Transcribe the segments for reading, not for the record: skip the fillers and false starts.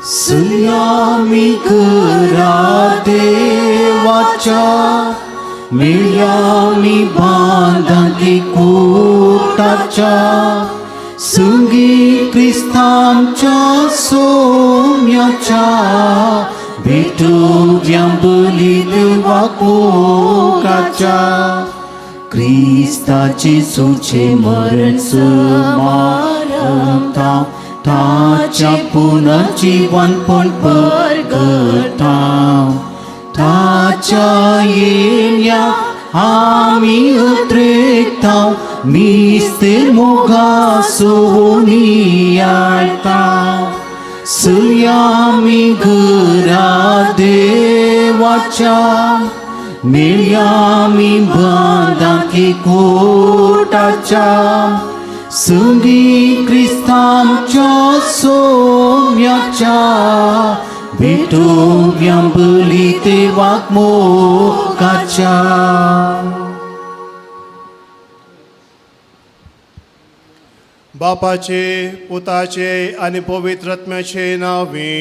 सुयामी घरा देवाच्या मेळयामी बांदांकी कोटाच्या सुंगी क्रिस्तांच्या सोम्याच्या भेटोव्या बली देवा कोकाच्या क्रिस्ताचे सुचे मरण समारंभता ताच्या पुनर्जीवनपण परगटा ताच्या येण्या आमी उद्रेकता मिस्तेर मोगा सोनियाळता सुयामी घरा देवाच्या मेळयामी बांदांकी कोटाच्या सुंगी क्रिस्तांच्या सोम्याच्या भेटोव्या बली देवाक मोगाच्या. बापाचे, पुताचे आनी पवित्र आत्म्याचे नावे.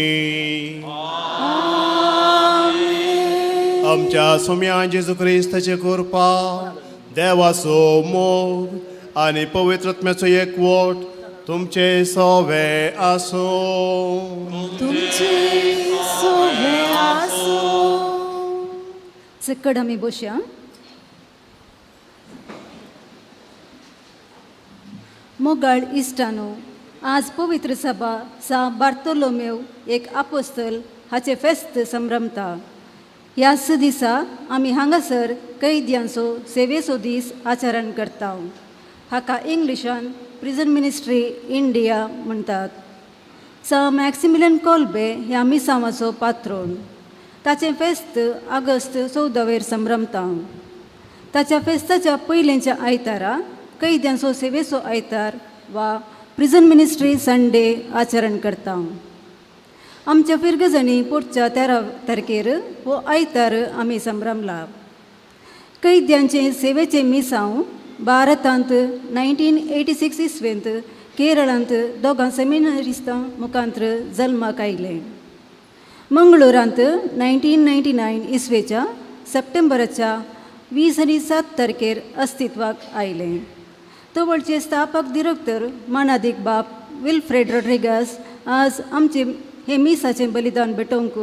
आमच्या सोम्या जेजू क्रिस्ताचे कृपा, देवाचो मोग आनी पवित्र आत्म्याचो एकवट तुमचे सवे आसूं. तुमचे सोवे आसो. चकड आमी बसया. मोगाळ इश्टानो, आज पवित्र सभा सा बार्तोलोमेव एक आपोस्तल हाचें फेस्त संभ्रमता. ह्याच दिसा आमी हांगासर कैद्यांचो सेवेचो दीस आचरण करता. हाका इंग्लिशान प्रिजन मिनिस्ट्री इंडिया म्हणटात. सा मॅक्सिमिलियन कोल्बे ह्या मिसांवाचो पात्रोन. ताचें फेस्त ऑगस्ट 14वेर संभ्रमता. ताच्या फेस्ताच्या पयलींच्या आयतारा कैद्यांचो सेवेचो आयतार वा प्रिजन मिनिस्ट्री संडे आचरण करता. आमच्या फिरगजांनी पोटच्या 13 तारखेर हो आयतार आमी संभ्रमला. कैद्यांचे सेवेचें मिसांव भारतांत 1986 इसवेंत केरळांत दोगां सेमिनारिस्तां मुखांत्र जल्माक आयलें. मंगळुरांत 1999 इसवेच्या सप्टेंबराच्या 20 आनी 7 तारखेर अस्तित्वाक आयलें. तवळचे स्थापक दिरोक्तर मानादीक बाप विल्फ्रेड रॉड्रिगस आज आमचे हे मिसाचें बलिदान भेटोवंक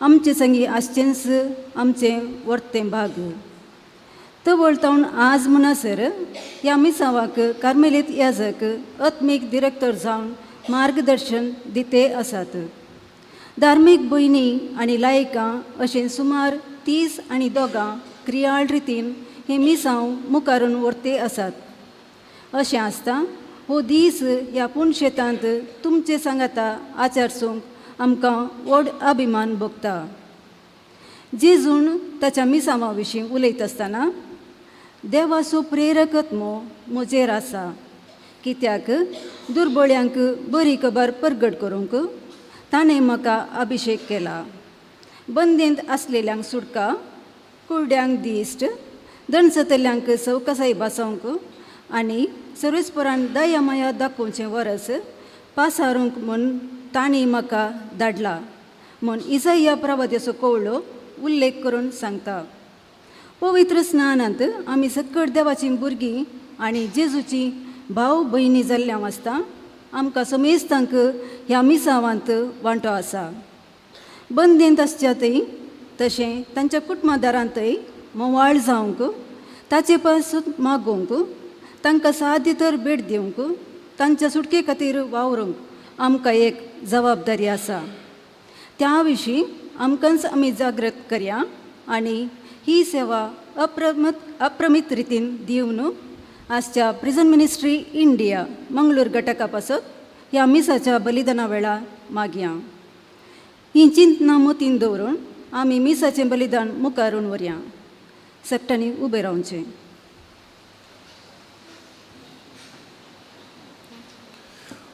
आमचे संगी आसचेंच आमचें वर्तें भाग. तवळ तावन आज म्हणसर ह्या मिसांवाक कार्मेलीत याजक आत्मीक दिरेक्तर जावन मार्गदर्शन दिते आसात. धार्मीक भयणी आनी लायकां अशें सुमार 30 आनी दोगां क्रियाळ रितीन हे मिसांव मुखारून व्हरते आसात. अशें आसता हो दीस ह्या पुणशेतांत तुमचे सांगाता आचारसूंक आमकां व्हड अभिमान भोगता. जेजून ताच्या मिसांवा विशीं उलयत आसतना, देवाचो प्रेरक आत्मो म्हजेर आसा, कित्याक दुर्बळ्यांक बरी खबर परगट करूंक ताणें म्हाका अभिशेक केला, बंदेंत आसलेल्यांक सुटका, कुरड्यांक दिश्ट, दणसतल्यांक सवकासाय भासोवंक आनी सर्वेस्परान दया माया दाखोवचें वरस पासारूंक म्हूण तांणी म्हाका धाडला म्हूण इजया प्रवाद्याचो कवळो उल्लेख करून सांगता. पवित्र स्नानांत आमी सकट देवाचीं भुरगीं आनी जेजूची भाव भयणी जाल्ल्या आसता. आमकां समेस्तांक ह्या मिसावांत वांटो आसा. बंदेंत आसच्या थंय तशें तांच्या कुटुंबादारांतय मोवाळ जावंक, ताचे पासून मागोवंक, तांकां साध्य तर भेट दिवंक, तांच्या सुटके खातीर वावरूंक आमकां एक जबाबदारी आसा. त्या विशीं आमकांच आमी जागृत करया आनी ही सेवा अप्रमीत रितीन दिवन आजच्या प्रिजन मिनिस्ट्री इंडिया मंगळूर घटका पासत ह्या मिसाच्या बलिदाना वेळार मागया. ही चिंतनां मतीन दवरून आमी मिसाचें बलिदान मुखारून व्हरया. सगळ्यांनी उबें रावचें.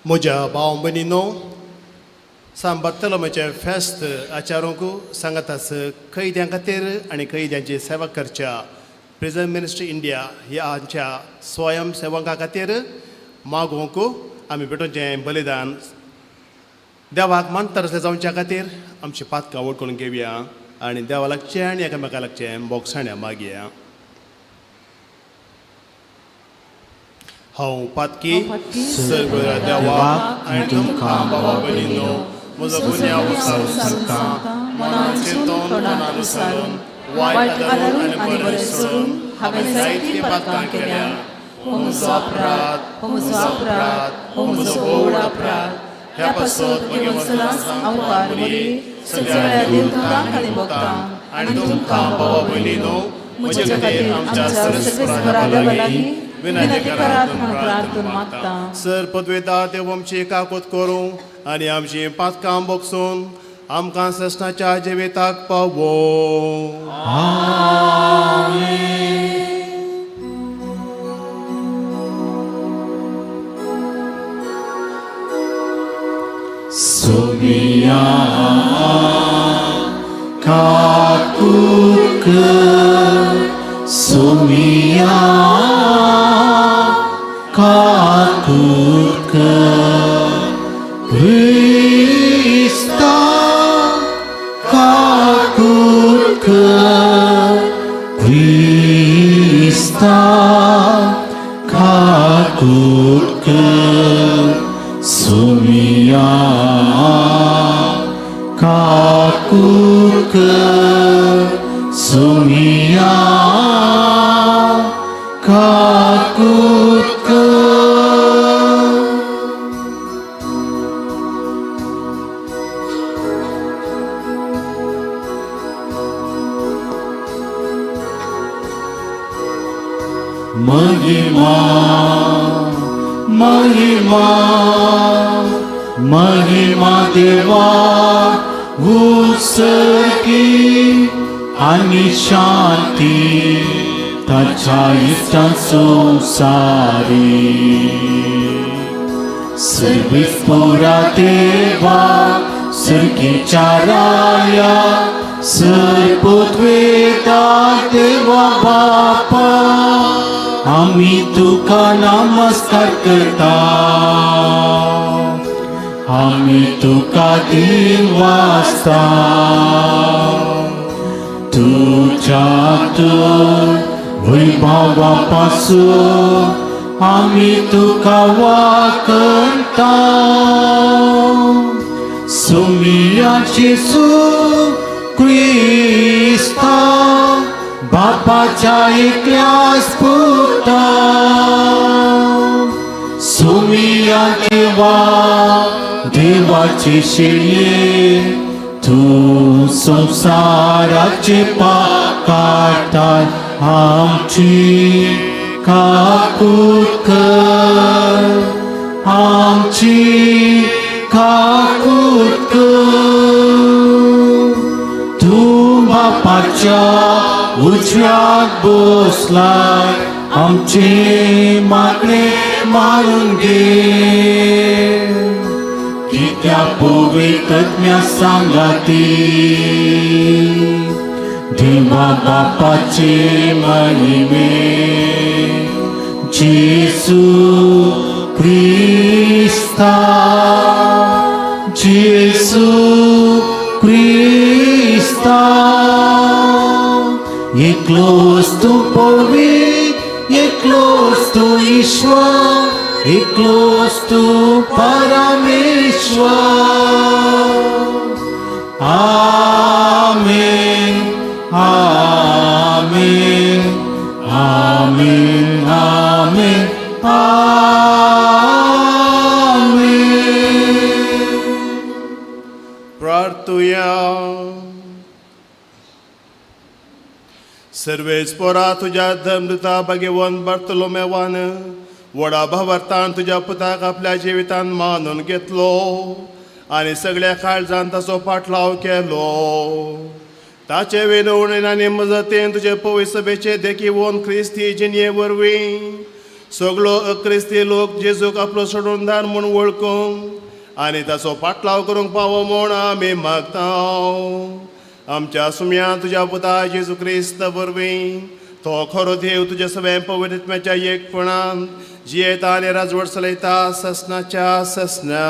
म्हज्या भाव भयणीनो, सान बार्तोलोमेचें फेस्त आचारूंक सांगाताच कैद्यां खातीर आनी कैद्यांची सेवा करच्या प्रिजन मिनिस्ट्री इंडिया ह्या आमच्या स्वयं सेवकां खातीर मागोवंक आमी भेटोवचें बलिदान देवाक मानता आसले जावच्या खातीर आमची पातकां वळखून घेवया आनी देवा लागचें आनी एकामेका लागचें बोगसाण्या मागया. हांव पातकी सगळ्या देवाक आनी तुमकां बाबा भयणीनो म्हजो गुन्यांव विचारून सांगता. मनान चिंतून तोंडान उसारून वायट आदारून आनी बरें सोडून हांवें जायतीं पातकां केल्या. हो म्हजो अपराध, हो म्हजो अपराध, हो म्हजो व्हड अपराध. ह्या पासत म्हगे सदांच हांव मरी सगळ्या देवतांक आनी भक्तांक आनी तुमकां बाबा भयणीनो म्हजे खातीर आमच्या सर्वेस्परा देवा लागीं विनंती करात म्हूण प्रार्थून मागता. सर पदवेदा देव आमची काकूत करूं आनी आमची पातकां बोगसून आमकां ससनाच्या जिविताक पावो. सुमिया काकूक, सुमिया काकूक, क्रिस्ता काकूक, क्रिस्ता काकूक, सुमिया काकूक, सुमिया काकूक. महिमा महिमा महिमा देवा उत्सर्गी आणि शांती ताच्या इश्टां संवसारी. सर्वेस्पोरा देवा सर्गीच्या राया सर्वत्वेदा देवा बापा आमी तुका नमस्कार करता. आमी तुका दिन वाजता तुझ्या वैभवापासून आमी तुका वाकणता. सुमिया जेसू क्रिस्ता बापाच्या एकल्यास पुता, सुमिया देवा देवाचे शेळये तूं संवसाराचे पाप काडटाय आमची काकूत कर, आमची काकूत कर. तूं बापाच्या उजव्याक बसलाय आमचे मागणे मारून घे. कित्या पवित्रत्म्या सांगाती देवा बापाचे महिमे जेसू क्रिस्ता, जेसू क्रिस्ता. एकलोच तूं पवित्र, एकलोच तूं ईश्वर, एकलोच तूं परमेश्वर. आमेन आमेन आमेन आमेन आमेन. प्रार्थुया. सर्वेस्पोरा तुज्या धर्मदूता भगवंत बार्तोलोमेवान व्हडा भावार्थान तुज्या पुताक आपल्या जिवितान मानून घेतलो आनी सगळ्या काळजान ताचो पाटलाव केलो. ताचे विनवणेन आनी मजतीन तुजे पवित्र सभेचे देखीवन क्रिस्ती जिणये वरवीं सगळो अक्रिस्ती लोक जेजूक आपलो सोडूनदार म्हूण वळखूंक आनी ताचो पाटलाव करूंक पावो म्हूण आमी मागता. आमच्या सुम्या तुज्या पुता जेजू क्रिस्त वरवीं, तो खरो देव तुज्या सगळ्या पवित्रत्म्याच्या एकपणान जियेता आनी राजवट चलयता ससनाच्या ससना.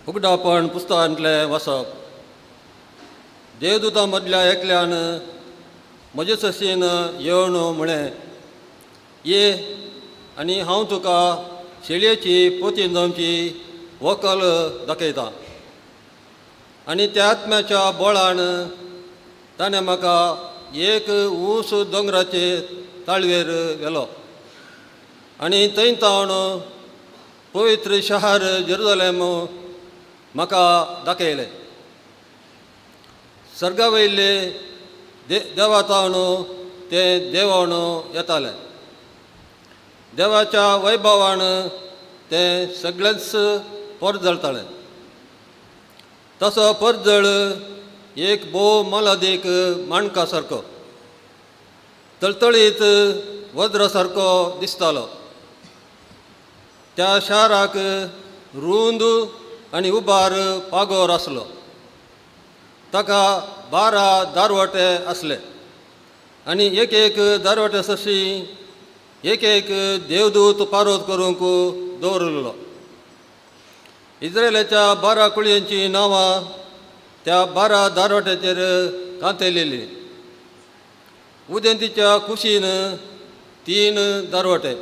उगडापण पुस्तकांतलें वाचप. देवदूता मदल्या एकल्यान म्हजे सशीन येवन म्हळें, ये आनी हांव तुका शेळयेची पोती व्हंकल दाखयतां. आनी त्या आत्म्याच्या बळान ताणें म्हाका एक ऊंच दोंगराचे ताळवेर व्हेलो आनी थंय तावन पवित्र शहर जेरुजलेम म्हाका दाखयलें. सर्गा वयले दे देवा तावन तें देंवोन येतालें. देवाच्या वैभवान तें सगळेंच परजळतालें. तसो परजळ एक भोव मोलादीक माणका सारको, तळतळीत वज्रा सारको दिसतालो. त्या शाराक रूंद आनी उबार पागोर आसलो. ताका 12 दारवटे आसले आनी एक एक दारवटे सरशी एक एक देवदूत पारोत करूंक दवरिल्लो. इस्रायलाच्या 12 कुळयांचीं नांवां त्या 12 दारवट्याचेर कांतयलेलीं. उदेंतीच्या कुशीन तीन दारवटे,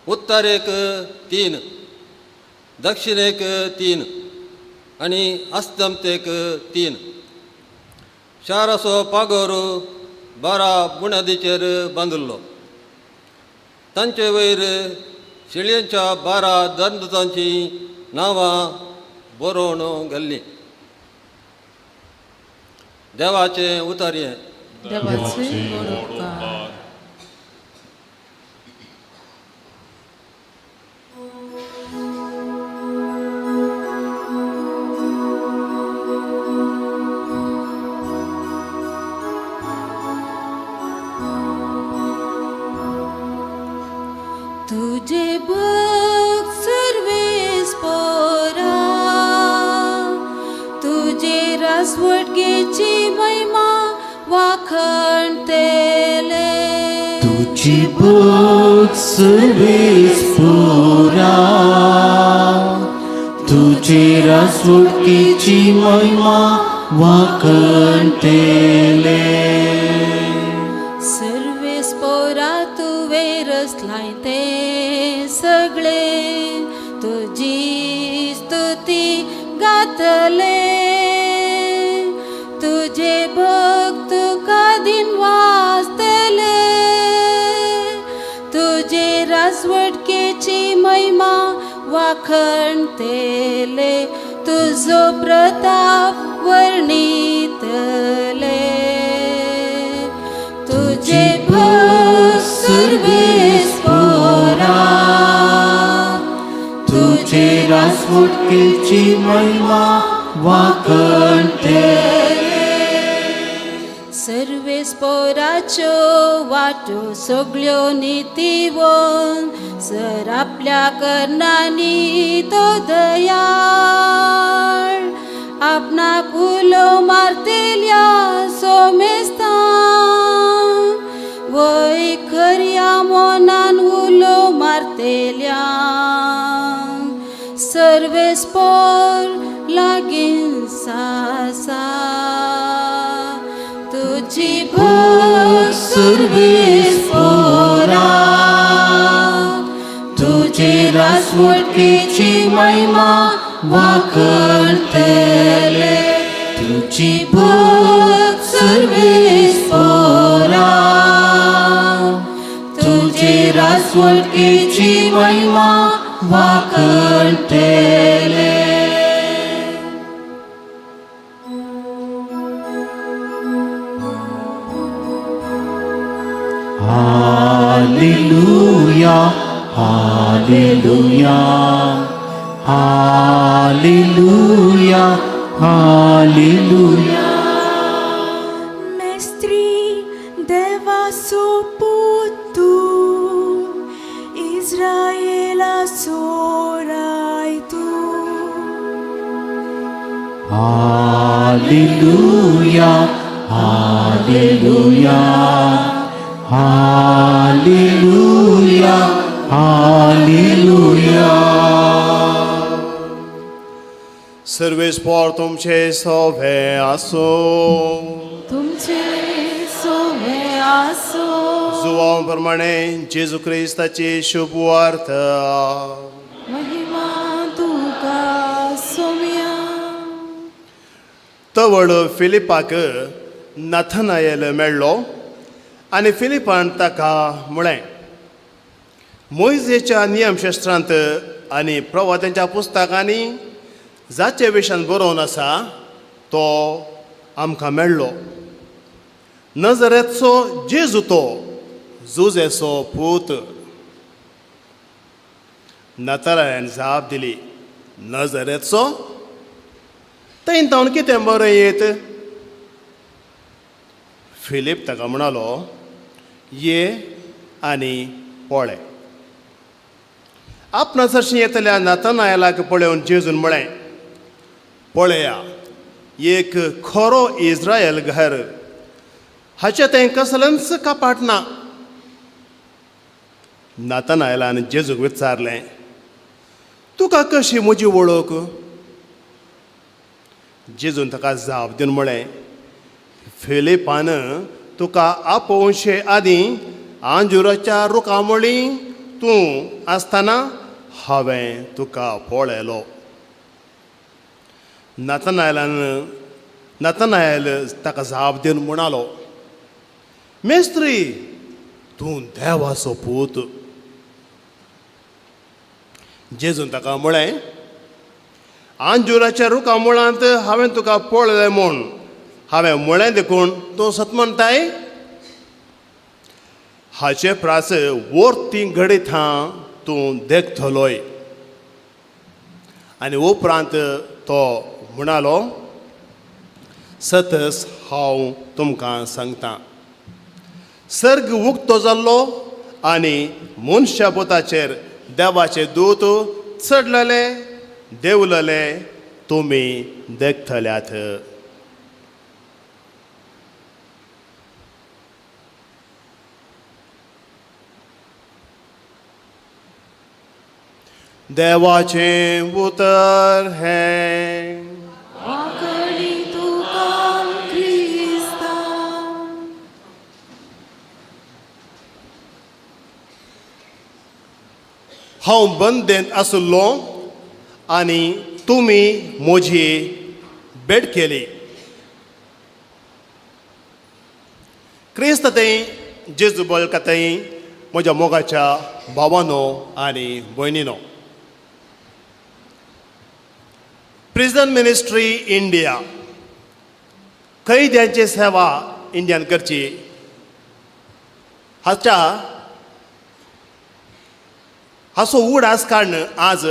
उत्तरेक तीन, दक्षिणेक तीन आनी अस्तमतेक तीन. शाराचो पागोर 12 बुन्यादीचेर बांदिल्लो. तांचे वयर शेळयेच्या 12 धर्मदूतांचीं नांवां बरोवन घाल्लीं. देवाचें उतर हें. देवाचे व्हड उपकार. तुझे भक्त सर्वेस पोरा, तुझे राजवटकेची महिमा वाखणतेले. तुजी भक्त सर्वेस पुरा, तुजे राजवटकेची महिमा वाखणतेले. सर्वेस पोरा तुवें रचलाय ते सगळे तुजी स्तुती गातले. तुझे भक्त तुका दिनवासतले. तुझे राजवटकेची महिमा वाखणतेले. तुजो प्रताप वर्णितले. तुझे भक्त सर्वेस पोरा, तुजे राजवटकेची महिमा वाखणतेले. सर्वेस पोराच्यो वाटो सगळ्यो नितीवन सर आपल्या करणांनी तो दयाळ. आपणाक उलो मारतेल्या सोमेस्तां वय खऱ्या मनान उलो मारतेल्या सर्वेस पोर लागीं आसा. तुजी भक्त सर्वेस पोरा, तुजे राजवटकेची महिमा वाखणतेले. तुजी भक्त सर्वेस पोरा, तुजे राजवटकेची महिमा वाखणतेले. Hallelujah, Hallelujah, Hallelujah, Hallelujah. Mestri देवाचो पुतू, इस्रायेलाचो राय तूं. Hallelujah, Hallelujah, Hallelujah, Hallelujah. सर्वेस्पोर तुमचे सोभे आसूं. तुमचे सोवे आसो. जुवां प्रमाणे जेजू क्रिस्ताची शुभ वार्ता. महिमा तुका सोम्या. तवळ फिलिपाक नथनायल मेळ्ळो आनी फिलिपान ताका म्हळें, मोयजेच्या नियमशास्त्रांत आनी प्रवात्यांच्या पुस्तकांनी जाचे विशयान बरोवन आसा तो आमकां मेळ्ळो, नजरेचो जेजू, तो जुजेचो पूत. नतरायन जाप दिली, नजरेचो थंय तावन कितें बरें येत? फिलीप ताका म्हणालो, ये आनी पळय. आपणा सरशीं येतल्या नातनायलाक पळोवन जेजून म्हळें, पळया, एक खरो इस्रायल घर, हाचें तें कसलेंच कपाट ना. नातनायलान जेजूक विचारलें, तुका कशी म्हजी वळख? जेजून ताका जाप दिवन म्हळें, फिलिपान तुका आपोवचे आदीं आंजुराच्या रुखामळी तूं आसतना हांवें तुका पळयलो. नतनायलान नतनायल ताका जाप दिवन म्हणालो, मेस्त्री, तूं देवाचो पूत. जेजून ताका म्हळें, आंजुराच्या रुखा मुळांत हांवें तुका पळयलें म्हूण हांवें म्हळें देखून तूं सत म्हणटाय? हाचे प्रास वरती घडयता तूं देखतलोय. आनी उपरांत तो म्हणालो, सतस हांव तुमकां सांगता, सर्ग उक्तो जाल्लो आनी मनशा पुताचेर देवाचे दूत चडलेले देवलले तुमी देखतल्यात. देवाचें उतर हें. वाकडी तुका क्रिस्ता. हांव बंदेंत आशिल्लो आनी तुमी म्हजी भेट केली. क्रिस्त थंय जेजू बळका थंय म्हज्या मोगाच्या भावानो आनी भयणीनो, प्रिजन मिनिस्ट्री इंडिया कैद्यांची सेवा इंडियान करची हाच्या हाचो उडास काडून आज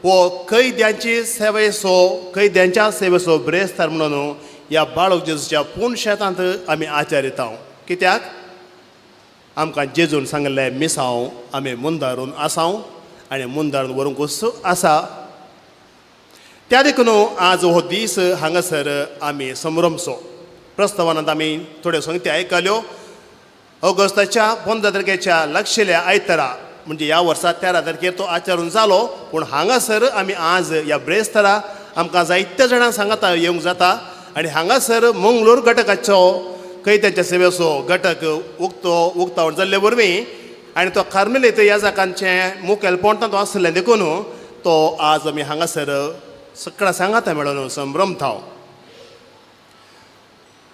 हो कैद्यांची सेवेचो, कैद्यांच्या सेवेचो ब्रेस्तार म्हणून ह्या बाळक जेजूच्या पूर्ण शेतांत आमी आचारिता. कित्याक आमकां जेजून सांगिल्लें मिसांव आमी मुंदारून आसाव आनी मुंदारून व्हरूंकूच आसा. त्या देखून आज हो दीस हांगासर आमी संभ्रमचो. प्रस्तावनांत आमी थोड्यो संगती आयकल्यो. ऑगस्टाच्या 15 तारखेच्या लागशिल्ल्या आयतारा, म्हणजे ह्या वर्सा 13 तारखेर तो आचरण जालो, पूण हांगासर आमी आज ह्या ब्रेस्तारा आमकां जायत्या जाणांक सांगाता येवंक जाता. आनी हांगासर मंगळूर घटकाचो कैद्यांच्या सेवेचो घटक उक्तावण जाल्ले वरवीं आनी तो कार्मेलीत ह्या जाकांचें मुखेलपण तातूंत आसलें देखून तो आज आमी हांगासर सगळ्या सांगाता मेळून संभ्रमता.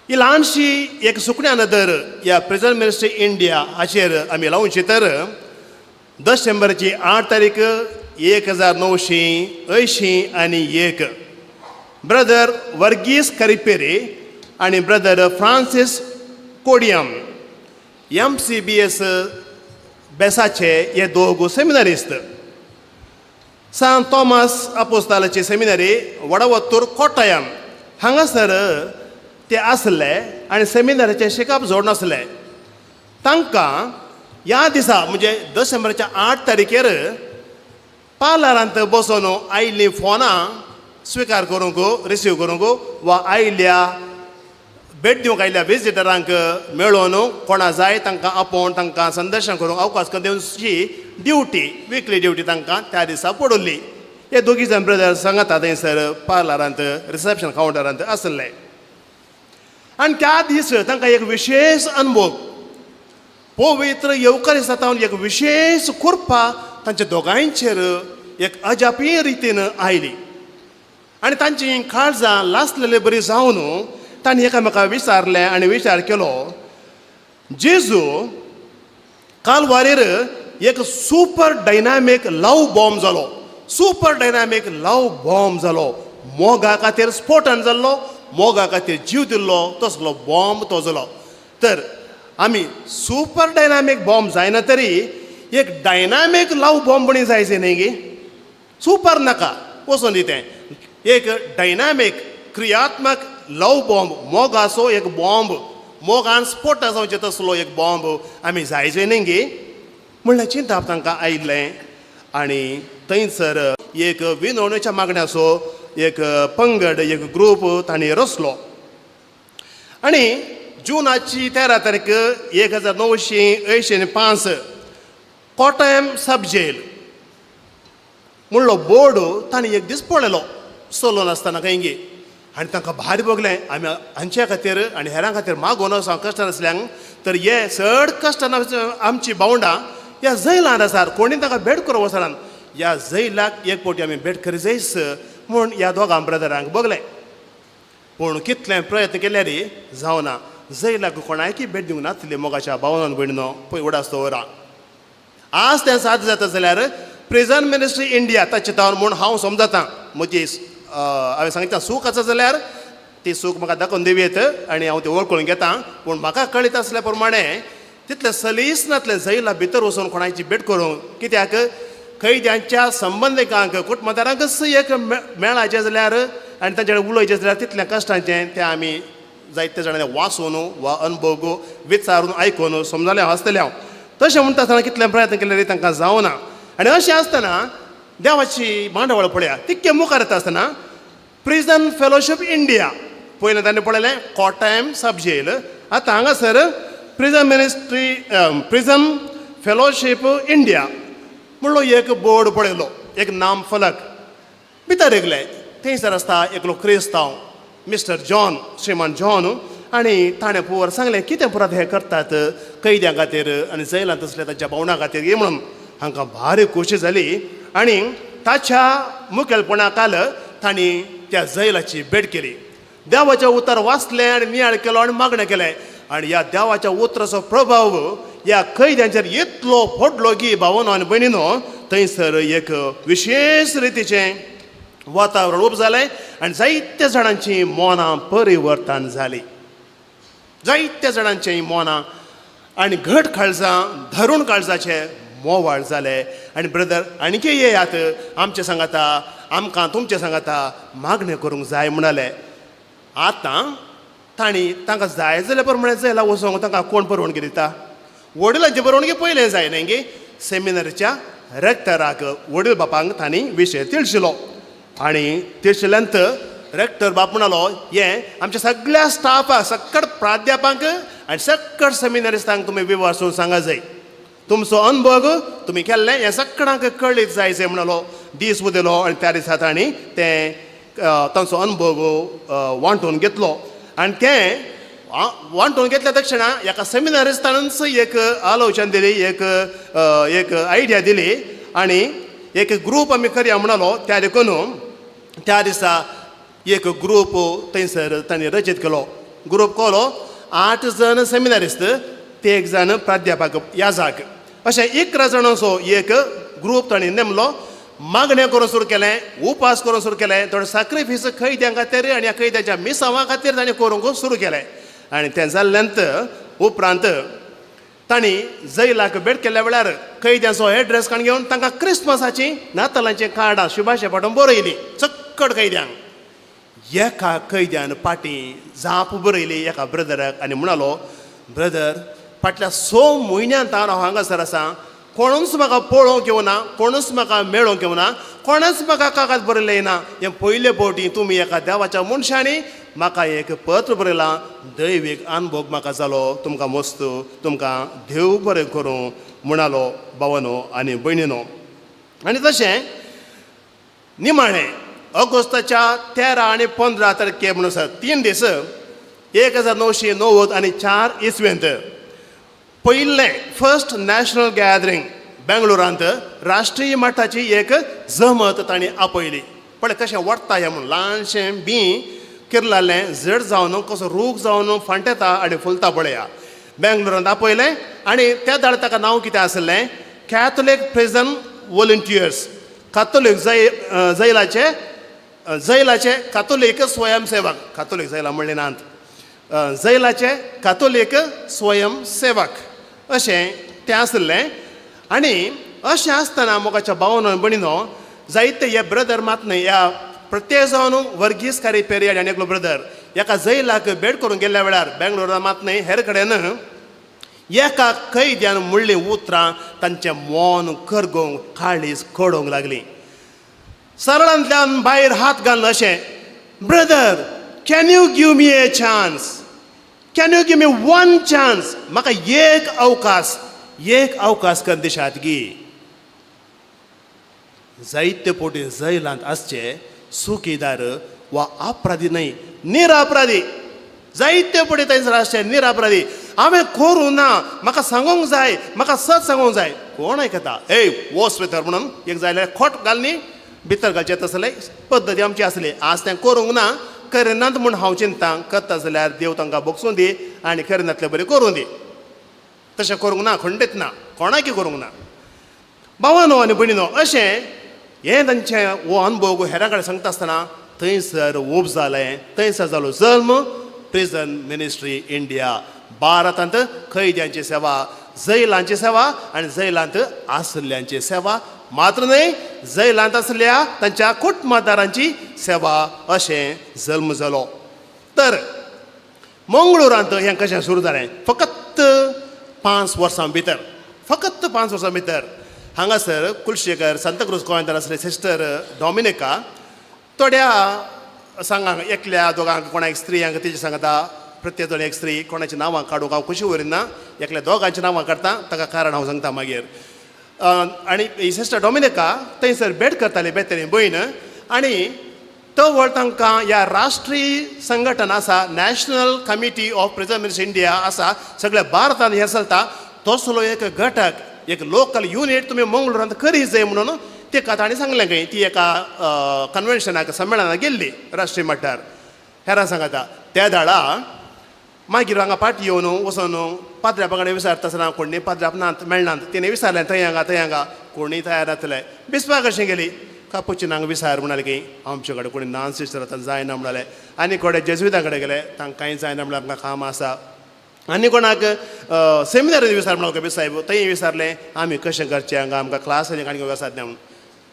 ही ल्हानशी एक सुकण्या नदर ह्या प्रिजन मिनिस्ट्री इंडिया हाचेर आमी लावची तर डिसेंबरची 8 तारीख 1981 ब्रदर वर्गीस करिपेरी आनी ब्रदर फ्रांसीस कोडियम MCBS बेसाचे हे दोग सेमिनारिस्त सांत थॉमस आपोस्तालाची सेमिनरी वडवत्तूर कोट्टयम हांगासर ते आसले आनी सेमिनारीचें शिकप जोडून आसले. तांकां ह्या दिसा म्हणजे डिसेंबराच्या 8 तारखेर पार्लरांत बसोन आयिल्लीं फोनां स्विकार करूंक, रिसीव करूंक वा आयिल्ल्या भेट दिवंक आयिल्ल्या विजिटरांक मेळोवन कोणा जाय तांकां आपोवन तांकां संदर्शन करूंक अवकाश दिवची ड्युटी, विकली ड्युटी तांकां त्या दिसा पडिल्ली. हे दोगी जाण ब्रदर सांगाता थंयसर पार्लरांत रिसेप्शन कावंटरांत आसले. आनी त्या दीस तांकां एक विशेश अनुभव, पवित्र येवकार एक विशेश कृपा तांच्या दोगांयचेर एक अजापी रितीन आयली. आनी तांची काळजां लासलेले बरी जावन तांणी एकामेका विचारलें आनी विचार केलो, जेजू कालवारीर एक सुपर डायनामीक लव बॉम्ब जालो, सुपर डायनामीक लव बॉम्ब जालो, मोगा खातीर स्फोटन जाल्लो, मोगा खातीर जीव दिल्लो तसलो बॉम्ब तो जालो. तर आमी सुपर डायनामीक बॉम्ब जायना तरी एक डायनामीक लव बॉम्ब बणी जायचे न्ही गी, सुपर नाका वचून दी तें, एक डायनामीक क्रियात्मक लव बॉम्ब, मोगाचो एक बॉम्ब, मोगान स्फोट जावचें तसलो एक बॉम्ब आमी जायचे न्ही गी म्हणल्यार चिंताप तांकां आयिल्लें. आनी थंयसर एक विनवणेच्या मागण्याचो एक पंगड, एक ग्रूप तांणी रचलो. आनी जुनाची 13 तारीख 1985 कोटयम सब जेल म्हणलो बोर्ड तांणी एक दीस पळयलो चलोन आसतना खंय. आनी तांकां भारी भोगलें, आमी हांच्या खातीर आनी हेरां खातीर मागोन वचों कश्टान आसल्यांक, तर हे चड कश्टान आमची भावंडां ह्या जैलांत आसात, कोणी तांकां भेट करूंक वचनात, ह्या जैलाक एक फावटी आमी भेट करी जायच म्हूण ह्या दोगां ब्रदरांक भोगलें. पूण कितले प्रयत्न केल्यार जावना, जैलाक कोणायकी भेट दिवंक नासली मोगाच्या भावनान भयणीनो. पळय उडास दवरा, आज तें साध्य जाता जाल्यार प्रिजन मिनिस्ट्री इंडिया ताचे तावन म्हूण हांव समजतां. म्हजी हांवें सांगितलें चूक आसा जाल्यार ती चूक म्हाका दाखोवन दिवयेत आनी हांव ती वळखून घेतां. पूण म्हाका कळीत आसल्या प्रमाणे तितलें सलीस नातलें जैला भितर वचून कोणाची भेट करूंक, कित्याक कैद्यांच्या संबंदिकांक कुटुंबदारांकच एक मेळाचें जाल्यार आनी तांचे कडेन उलोवचें जाल्यार तितलें कश्टांचें तें आमी जायते जाणांनी वाचून वा अनुभव विचारून आयकून समजलें हांव आसतलें हांव. तशें म्हणटा आसतना कितले प्रयत्न केले तांकां जावना. आनी अशें आसतना देवाची मांडावळ पळया, तितके मुखार येता आसतना प्रिजन फेलोशीप इंडिया पयलें तांणी पळयलें कोटयम सब जेल, आतां हांगासर prison ministry prison fellowship India म्हणलो एक बोर्ड पळयलो, एक नाम फलक भितर येयले. थंयसर आसता एकलो क्रिस्तांव मिस्टर जॉन, श्रीमान जॉन. आनी ताणें पुवर सांगलें कितें पुरात हे करतात कैद्यां खातीर आनी जैलांत आसले तांच्या भावणां खातीर हे म्हणून. हांकां भारी खोशी जाली आनी ताच्या मुखेलपणा काल तांणी त्या जैलाची भेट केली. देवाचें उतर वाचलें आनी नियाळ केलो आनी मागणें केलें. आनी ह्या देवाच्या उतराचो प्रभाव ह्या कैद्यांचेर इतलो पडलो की भावनो आनी भयणीनो, थंयसर एक विशेश रितीचें वातावरण उब जालें आनी जायत्या जाणांची मनां परिवर्तन जाली. जायत्या जाणांची मनां आनी घट काळजां धरून काळजाचे मोवाळ जाले. आनी ब्रदर आणकी येयात आमचे सांगाता, आमकां तुमचे सांगाता मागणें करूंक जाय म्हणाले. आतां तांणी तांकां जाय जाल्यार प्रमाणे जैला वचोंक तांकां कोण परवानगी दिता? वडिलांची परवानगी पयलें जाय न्ही गे. सेमिनारीच्या रेक्टराक वडील बापांक तांणी विशय तिळशिलो आनी तिळशिल्यांत रेक्टर बाप म्हणालो, हें आमच्या सगळ्या स्टाफाक, सकट प्राध्यापकांक आनी सकट सेमिनारिस्तांक तुमी विवासून सांगा जाय, तुमचो अनुभव तुमी केल्लें हें सगळ्यांक कळीत जाय जाय म्हणालो. दीस उदयलो आनी त्या दिसा तांणी तें तांचो अनुभव वांटून घेतलो. आनी तें वांटून घेतल्या तक्षणा एका सेमिनारिस्तानच एक आलोचन दिली, एक एक आयडिया दिली आनी एक ग्रूप आमी करया म्हणालो. त्या देखून त्या दिसा एक ग्रूप थंयसर तांणी रचीत केलो. ग्रूप केलो 8 जाण सेमिनारिस्त, ते 1 जाण प्राध्यापक याजाक, अशें 11 जाणांचो एक ग्रूप तांणी नेमलो. मागणें करूंक सुरू केलें, उपास करूंक सुरू केलें, थोडे साक्रिफीस कैद्यां खातीर आनी ह्या कैद्याच्या मिसांवा खातीर तांणी करूंक सुरू केलें. आनी तें जाल्ल्यांत उपरांत तांणी जैलाक भेट केल्ल्या वेळार कैद्यांचो एड्रेस काण घेवन तांकां क्रिसमसाचीं नातालांचीं कार्डां शुभाशय पाठोवन बरयलीं चक्कड कैद्यांक. एका कैद्यान फाटीं जाप बरयली एका ब्रदराक आनी म्हणालो, ब्रदर फाटल्या 6 म्हयन्यांत हांव हांगासर आसा, कोणूच म्हाका पळोवंक येवना, कोणूच म्हाका मेळोवंक येवना, कोणूच म्हाका कागद बरयलें ना. हें पयले फावटी तुमी एका देवाच्या मनशांनी म्हाका एक पत्र बरयलां, दैवीक अनुभव म्हाका जालो, तुमकां मस्त तुमकां देव बरें करूं म्हणालो भावानो आनी भयणीनो. आनी तशें निमाणें ऑगस्टाच्या 13 आनी 15 तारखे म्हणून सर 3 दीस 1994 इसवेंत पयलें फर्स्ट नॅशनल गॅदरींग बेंगलोरांत राष्ट्रीय मठाची एक जमत तांणी आपयली. पळय कशें वडटा हें म्हणून, ल्हानशें बीं किर्लालें जड जावन कसो रूख जावन फांटेता आनी फुलता पळया. बेंगलोरांत आपयलें आनी त्या दाळ ताका नांव कितें आसलें? कॅथोलीक प्रिजन वॉलंटियर्स, कातोलीक जैलाचे जैलाचे कातोलीक स्वयंसेवक. कातोलीक जैला म्हणलें नात, जैलाचे कातोलीक स्वयंसेवक अशें तें आसलें. आनी अशें आसतना मोगाच्या भावानो भयणीनो, जायते हे ब्रदर मात न्हय, ह्या प्रत्येक जावन वर्गीस कारी पेरियाड आनी एकलो ब्रदर एका जैलाक भेट करूंक गेल्ल्या वेळार, बेंगलोरा मात न्हय हेर कडेन, एका कैद्यान म्हणलीं उतरां तांचें मन करगोवंक, काळीज कडोवंक लागली. सरळांतल्यान भायर हात घालून अशें, "Brother, can you give me a chance? Can you give me one chance? म्हाका एक अवकाश, एक अवकाश कर दिशात गी?" जायते पोटी जैलांत आसचे चुकीदार वा अपराधी न्हय, निरापराधी, जायते पटी थंयसर आसचे निरापराधी. हांवें करूं ना, म्हाका सांगूंक जाय, म्हाका सत सांगूंक जाय. कोण आयकता? "ए, वोस भितर" म्हणून एक जाय जाल्यार खोट घालनी भितर घालचें. तसले पद्दती आमची आसली. आज तें करूंक ना, करिनात म्हूण हांव चिंता. करता जाल्यार देव तांकां भोगसूं दी आनी करिनातले बरें करूं दी. तशें करूंक ना, खंडीत ना, कोणाकी करूंक ना. भावानो आनी भयणीनो, अशें हें तांचें हो अनुभव हेरां कडेन सांगता आसतना थंयसर ऊब जालें, थंयसर जालो जल्म प्रिजन मिनिस्ट्री इंडिया. भारतांत कैद्यांची सेवा, जैलांची सेवा आनी जैलांत आसल्ल्यांची सेवा मात्र न्हय, जैलांत आसल्या तांच्या कुटुंबादारांची सेवा, अशें जल्म जालो. तर मंगळुरांत हें कशें सुरू जालें? फकत 5 वर्सां भितर, फकत 5 वर्सां भितर हांगासर कुलशेखर सांताक्रूज गोंयांत आसले सिस्टर डॉमिनिका थोड्या सांगांक, एकल्या दोगांक, कोणाक स्त्रियांक तेजे सांगता, प्रत्येक जण एक स्त्री, कोणाची नांवां काडूंक हांव खुशी उरिना. एकल्या दोगांची नांवां काडटा, ताका कारण हांव सांगता मागीर. आनी ही सिस्टर डॉमिनिका थंयसर भेट करताली बेतनी भयण आनी तवळ तांकां ह्या राष्ट्रीय संघटन आसा, National Committee of Prison Ministry India आसा, सगळ्या भारतांत हें चलता, तसलो एक घटक, एक लोकल युनीट तुमी मंगळुरांत करी जाय म्हणून तिका तांणी सांगलें खंय. ती एका कन्वेन्शनाक, संमेलनाक गेल्ली राष्ट्रीय मट्टार हेरां सांगता. त्या दाळा मागीर हांगा फाटी येवन वचोन पाद्र्यापा कडेन विचारता आसतना कोणी पाद्र्याप नात, मेळनात. तिणें विचारलें थंय हांगा, थंय हांगा, कोणीय तयार जातले. बिस्पा कशें गेली, कापुचिनांक विचार म्हणाले की आमचे कडेन कोणी नान सिस्टर आतां जायना म्हणाले. आनी कोडे जेजुइतां कडेन गेले, तांकां कांय जायना म्हळ्यार, आमकां काम आसा. आनी कोणाक सेमिनारी विचार म्हणलो कबीर साहेब, थंय विचारलें, आमी कशें करचें हांगा, आमकां क्लास आनी आसात म्हणून.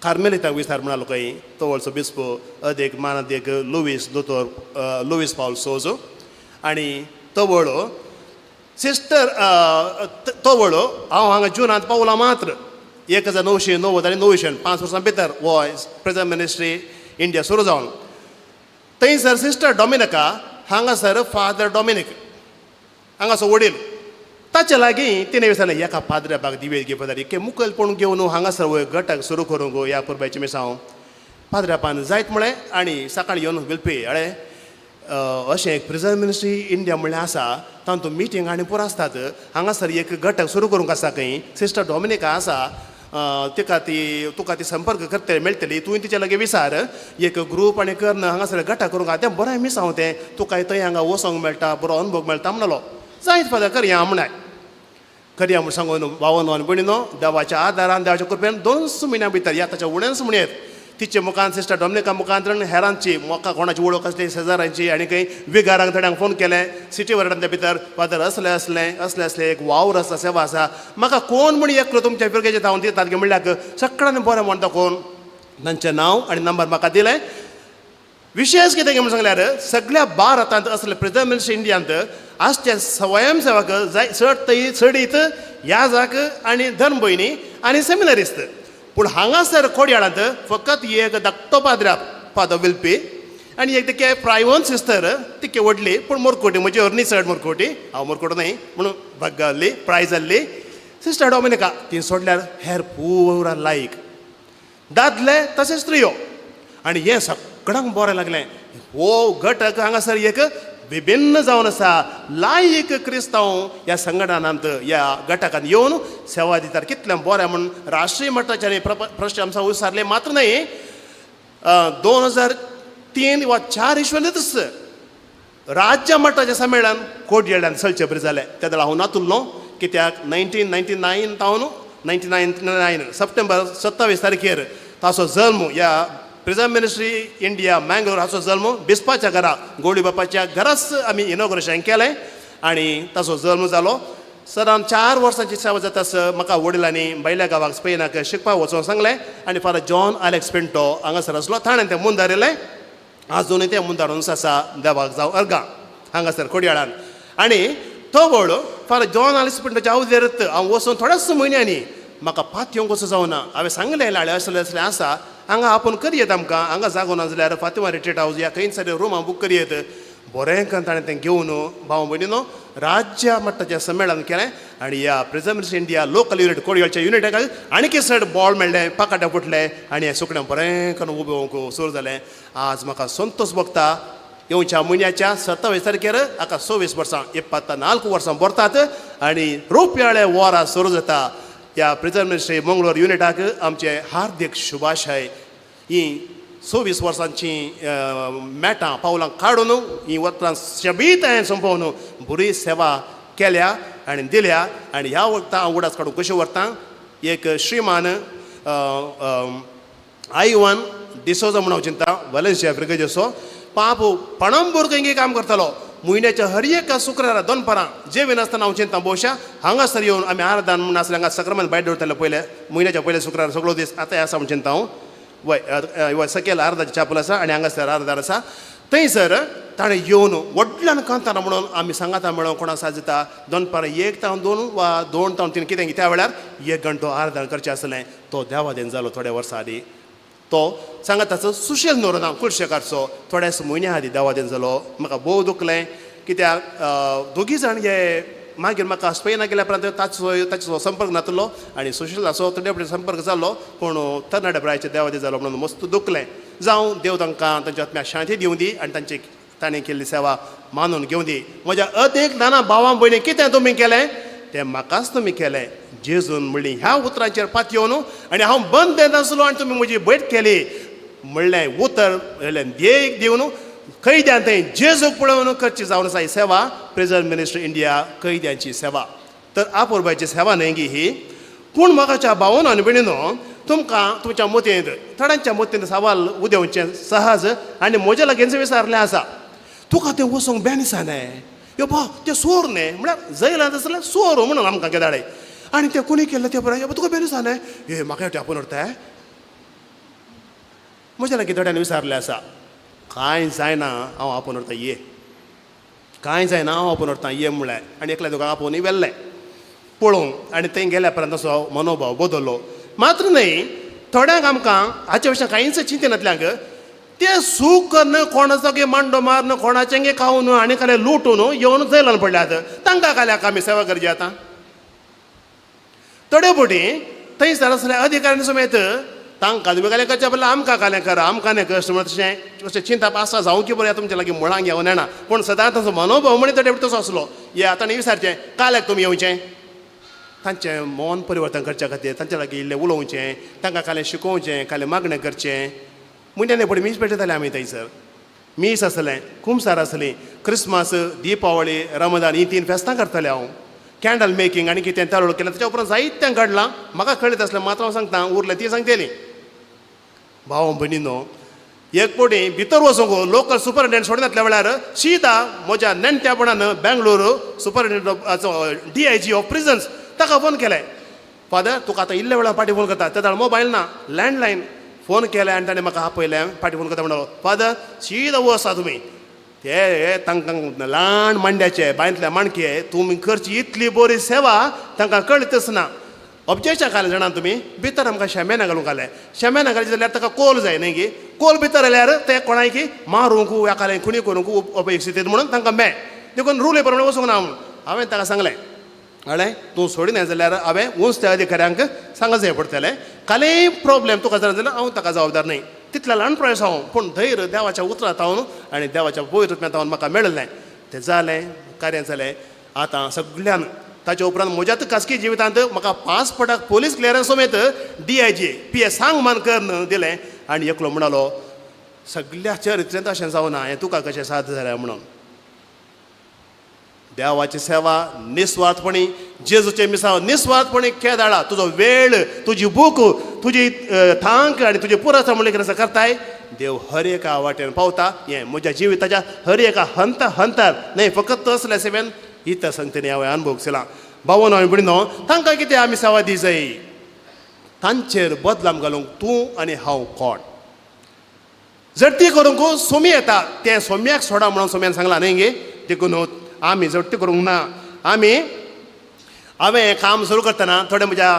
कार्मेलिताक विचार म्हणालो खंय तवळचो बिस्पो अदेक मानादेक लुवीस दोतोर लुवीस पावल सोजो. आनी तवळो सिस्टर तवळो हांव हांगा जुनांत पावला मात्र 1990 आनी 900, 5 वर्सां भितर हो प्रिजन मिनिस्ट्री इंडिया सुरू जावन. थंयसर सिस्टर डॉमिनिका, हांगासर फादर डॉमिनीक हांगासर वडील, ताचे लागीं तिणें विचारलें, एका पाद्र्याबाग दिवेत घेवपा जाली मुखेलपण घेवन हांगासर वय गटाक सुरू करूंक ह्या पुरबायचें मिसांव. पाद्र्यापान जायत म्हळें आनी सकाळीं येवन विलपी अळे, अशें एक प्रिजन मिनिस्ट्री इंडिया म्हणल्यार आसा, तातूंत मिटींग आनी पुरो आसतात, हांगासर एक गटक सुरू करूंक आसा खंय. सिस्टर डॉमिनिका आसा, तिका ती तुका ती संपर्क करतली, मेळटली, तुवें तिच्या लागीं विचार, एक ग्रूप आनी कर हांगासर गटाक करूंक आहा, तें बरें मिसांव, तें तुका थंय हांगा वचोंक मेळटा, बरो अनुभव मेळटा म्हणलो. जायत फादर, करया म्हणाय, करया म्हूण सांगून. भावानो आनी भयणीनो, देवाच्या आदारान, देवाच्या कृपेन 2 म्हयन्या भितर या ताच्या उणेच म्हणयेत, तिचे मुखान, सिस्टर डॉमिनिका मुखांतरण हेरांची म्हाका कोणाची वळख आसली, शेजाऱ्यांची आनी खंय विगारांक थोड्यांक फोन केले सिटी वरडांच्या भितर, फादर असलें असलें असलें असलें एक वावर आसा, सेवा आसा, म्हाका कोण म्हण एकलो तुमच्या फिरगेचे धांवन दितात की म्हणल्यार सगळ्यांनी बरें म्हणटा कोण, तांचें नांव आनी नंबर म्हाका दिलें. विशेश कितें म्हूण सांगल्यार सगळ्या भारतांत असले प्रिजन मिनिस्ट्री इंडियांत आसचे स्वयंसेवक जाय चड थंय चडीत याजक आनी धर्म भयणी आनी सेमिनरिस्त. पूण हांगासर कोडयाळांत फकत एक धाकटो पाद्र्याप फादर विल्पी आनी एक तिके प्रायवन सिस्टर, तिके व्हडली पूण मोरकोटी, म्हजी हरणी चड मोरकोटी, हांव मोरकोटो न्हय म्हणून भाग्गाल्ली प्रायज जाल्ली सिस्टर डॉमिनिका, ती सोडल्यार हेर पुरा लायक, दादले तशेंच स्त्रियो. आनी हें सगळ्यांक बरें लागलें. हो घटक हांगासर एक विभिन्न जावन आसा. लायक क्रिस्तांव ह्या संघटनांत ह्या घटकांत येवन सेवा दितात कितलें बरें म्हूण राष्ट्रीय मट्टाचेर प्रशंसा विचारले मात्र न्हय, 2003 वा 4 इसवणीतच राज्य मट्टाचें संमेलन कोडयेळ्यान चलचे बरें जालें. त्या वेळार हांव नातुल्लो, कित्याक 1999 तावन 1999 सप्टेंबर 27 तारखेर ताचो जल्म ह्या प्रिजन मिनिस्ट्री इंडिया मँगलोर हाचो जल्म बिस्पाच्या घरा, गोळी बापाच्या घराच आमी इनॉग्रेशन केलें आनी ताचो जल्म जालो. सरान 4 वर्सांची सेवा जातास म्हाका वडिलांनी भायल्या गांवाक स्पेनाक शिकपाक वचोंक सांगलें आनी फादर जॉन आलेक्स पिंटो हांगासर आसलो, ताणें तें मुंदारिलें. आजुनूय तें मुंदारून आसा, देवाक जावं अर्गां, हांगासर कोडयाळान. आनी तो व्हड फादर जॉन आलेक्स पिंटोच्या आवदेरत हांव वचून थोड्याच म्हयन्यांनी म्हाका पातयेवंक कसो जावना. हांवें सांगलें, लाळे असलें असलें आसा हांगा, आपूण करयेत आमकां हांगा जागो ना जाल्यार फातिमा रिट्रीट हावज या खंय तरी रुमां बूक करयेत. बरें करून ताणें तें घेवन भाव भयणीनो राज्य मट्टाचें संमेलन केलें आनी ह्या प्रिजन इंडिया लोकल युनिट कोडयेळच्या युनिटाक आनीक चड बॉल मेळ्ळें, पाकाटे फुटलें आनी हें सुकणें बरें करून उबें येवंक सुरू जालें. आज म्हाका संतोश भोगता, येवच्या म्हयन्याच्या 27 तारखेर हाका 26 वर्सां, 24 वर्सां भरतात आनी रुपयाळे वरां सुरू जाता. ह्या प्रिजन मिनिस्ट्री मंगळूर युनिटाक आमचे हार्दीक शुभाशय. ही 26 वर्सांची मेटां पावलां काडून ही वत्रां शबीत हांवें सोंपोवन बरी सेवा केल्या आनी दिल्या. आनी ह्या वखदां हांव उडास काडून कश्यो व्हरता, एक श्रीमान आयवान डिसोजा म्हणून हांव चिंता, वलेन्सिया ब्रिगेजसो पाप पणंबूर खंय काम करतालो. म्हयन्याच्या हर एका शुक्रारा दनपारां जेविनासतना हांव चिंता भोवशा हांगासर येवन आमी आरदान म्हूण आसले, हांगा सक्रामन भायर दवरताले पयले म्हयन्याच्या पयल्या शुक्रार सगळो दीस. आतां आसा म्हूण चिंता हांव. वय वय सकयल आर्दाचें चापल आसा आनी हांगासर आर्दार आसा. थंयसर ताणें येवन व्हडल्यान कांतारां म्हणून आमी सांगाता मेळोन कोणा साथ दिता दनपारां 1 तावन 2 वा 2 तावन 3 कितें त्या वेळार 1 घंटो आर्दान करचें आसलें. तो देवादेन जालो थोड्या वर्सां आदीं. तो सांगाताचो सुशेल नोरना कुळशेकारचो थोड्याच म्हयन्या आदीं देवादेन जालो. म्हाका भोव दुखलें, कित्याक दोगी जाण हे मागीर म्हाका स्पेना गेल्या उपरांत ताचो संपर्क नातलो आनी सुशीलाचो थोडे फावटी संपर्क जालो, पूण तरणाट्या प्रायचे देवादेन जालो म्हणून मस्त दुखलें. जावं, देव तांकां तांच्या आत्म्याक शांती दिवं दी आनी तांची ताणें केल्ली सेवा मानून घेवं दी. म्हज्या अदेक ल्हाना भावां भयणी, कितें तुमी केलें तें म्हाकाच तुमी केलें. जेजून म्हणली ह्या उतरांचेर पातयेवन आनी हांव बंद नासलो आनी तुमी म्हजी भेट केली म्हणलें उतर देख दिवन कैद्यान थंय जेजूक पळोवन करची जावन आसा ही सेवा. प्रिजन मिनिस्ट्री इंडिया कैद्यांची सेवा तर आपोरबायची सेवा न्हय गी ही. पूण म्हाकाच्या भावन आनी भयणीनो, तुमकां तुमच्या मतींत थोड्यांच्या मतींत सवाल उदेवचें सहज आनी म्हज्या लागींच विचारलें आसा, तुका तें वचूंक बेन दिसा न्हय यो बा तें सोर न्हय, म्हळ्यार जैलांत आसलें सोर म्हणून आमकां केदाळे आनी तें कोणी केल्लें तें बरें तुका बेन दिसा न्हय हे म्हाका एकटें आपोवन व्हरताय. म्हज्या लागीं थोड्यांनी विचारलें आसा, कांय जायना हांव आपोवन व्हरता ये, कांय जायना हांव आपोवन व्हरता ये म्हणलें आनी एकल्या दोगांक आपोवनूय व्हेल्लें पळोवंक आनी थंय गेल्या उपरांत तसो मनोभाव बदल्लो. मात्र न्हय, थोड्यांक आमकां हाचे विशीं कांयच चिंतिनातल्यांक ते सूख कन्न कोणाचो गे मांडो मारून कोणाचें गे खावन आनी काले लुटून येवन जैलान पडल्यात, तांकां काल्याक आमी सेवा करची. आतां थोडे फावटी थंयसर आसले अधिकाऱ्यांनी समेत तांकां तुमी कालें करचें पडलें, आमकां कालें करा, आमकां न्ही कश्ट म्हणून तशें अशें चिंतप आसा जावं की बरें तुमच्या लागीं मुळांक येवं नेणा. पूण सदांच तांचो मनोभाव म्हणी थोडे फावटी तसो आसलो. या ताणें विचारचें काल्याक तुमी येवचें, तांचें मन परिवर्तन करच्या खातीर तांच्या लागीं इल्लें उलोवचें, तांकां कालें शिकोवचें, कालें मागणें करचें. म्हयन्यान पडे मीस पेटयताले आमी थंयसर. मीस आसलें, कुमसार आसलीं, क्रिसमस, दिपावळी, रमदान ही 3 फेस्तां करतालें हांव. कॅन्डल मेकिंग आनी कितें तळोळ केलें. ताच्या उपरांत जायतें घडलां, म्हाका कळीत आसलें मात्र हांव सांगता, उरलें ती सांगतली. भाव भयणीनो, एक फावटी भितर वचूंक लोकल सुपरिटेंडंट सोडिनातल्या वेळार सीदा म्हज्या नेणट्यापणान Bangalore superintendent DIG of prisons ताका फोन केलें. फादर तुका आतां इल्ल्या वेळार पाटी फोन करता. तेन्ना मोबायल ना, लँडलायन. फोन केलें आनी ताणें म्हाका आपयलें. पाटी फोन करता म्हणलो, फादर सीदा वचा तुमी ते तांकां ल्हान मांड्याचे बांयतले माणके तुमी करची इतली बरी सेवा तांकां कळतच ना. ऑब्जेक्शन घालें जाणा तुमी भितर आमकां शेमेना घालूंक घालें. शेमेना घालचें जाल्यार ताका कोल जाय न्ही गी, कोल भितर आयल्यार ते कोणायकी मारूंक एकालें खुणी करूंक उपयोग स्थितींत म्हणून तांकां मेळ देखून रुले प्रमाणे वचूंक ना म्हणून हांवें ताका सांगलें. कळ्ळें, तूं सोडिना जाल्यार हांवें उंच त्या अधिकाऱ्यांक सांगूंक जाय पडटलें. कालेय प्रॉब्लेम तुका जाल्यार हांव ताका जबाबदार न्हय. तितल्या ल्हान प्रयास हांव, पूण धैर्य देवाच्या उतरां तावन आनी देवाच्या पवित्र तावन म्हाका मेळिल्लें. तें जालें, कार्य जालें. आतां सगळ्यान ताच्या उपरांत म्हज्यात खासगी जिवितांत म्हाका पासपोर्टाक पोलीस क्लियरन्स समेत DIG PS सांग मान करून दिलें. आनी एकलो म्हणालो, सगळ्या चरित्रेंत अशें जावना, हें तुका कशें साध्य जालें म्हणून. देवाची सेवा निस्वार्थपणी, जेजूचें मिसांव निस्वार्थपणी केदाळा तुजो वेळ, तुजी भूक, तुजी थांक आनी तुजी पुरस म्हणल्यार कितें करताय, देव हर एका वाटेन पावता. हें म्हज्या जिविताच्या हर एका हंत हंतार न्हय फकत तसल्या सेवेन इतर संगतीन हांवें अनुभव केला. भावनो आनी भयणीनो, तांकां कितें आमी सेवा दी जाय? तांचेर बदलाम घालूंक तूं आनी हांव कोण? जडती करूंक सोमी येता, तें सोम्याक सोडा म्हणून सोम्यान सांगलां न्हय गे. देखून आमी जडती करूंक ना. आमी हांवें काम सुरू करतना थोडे म्हज्या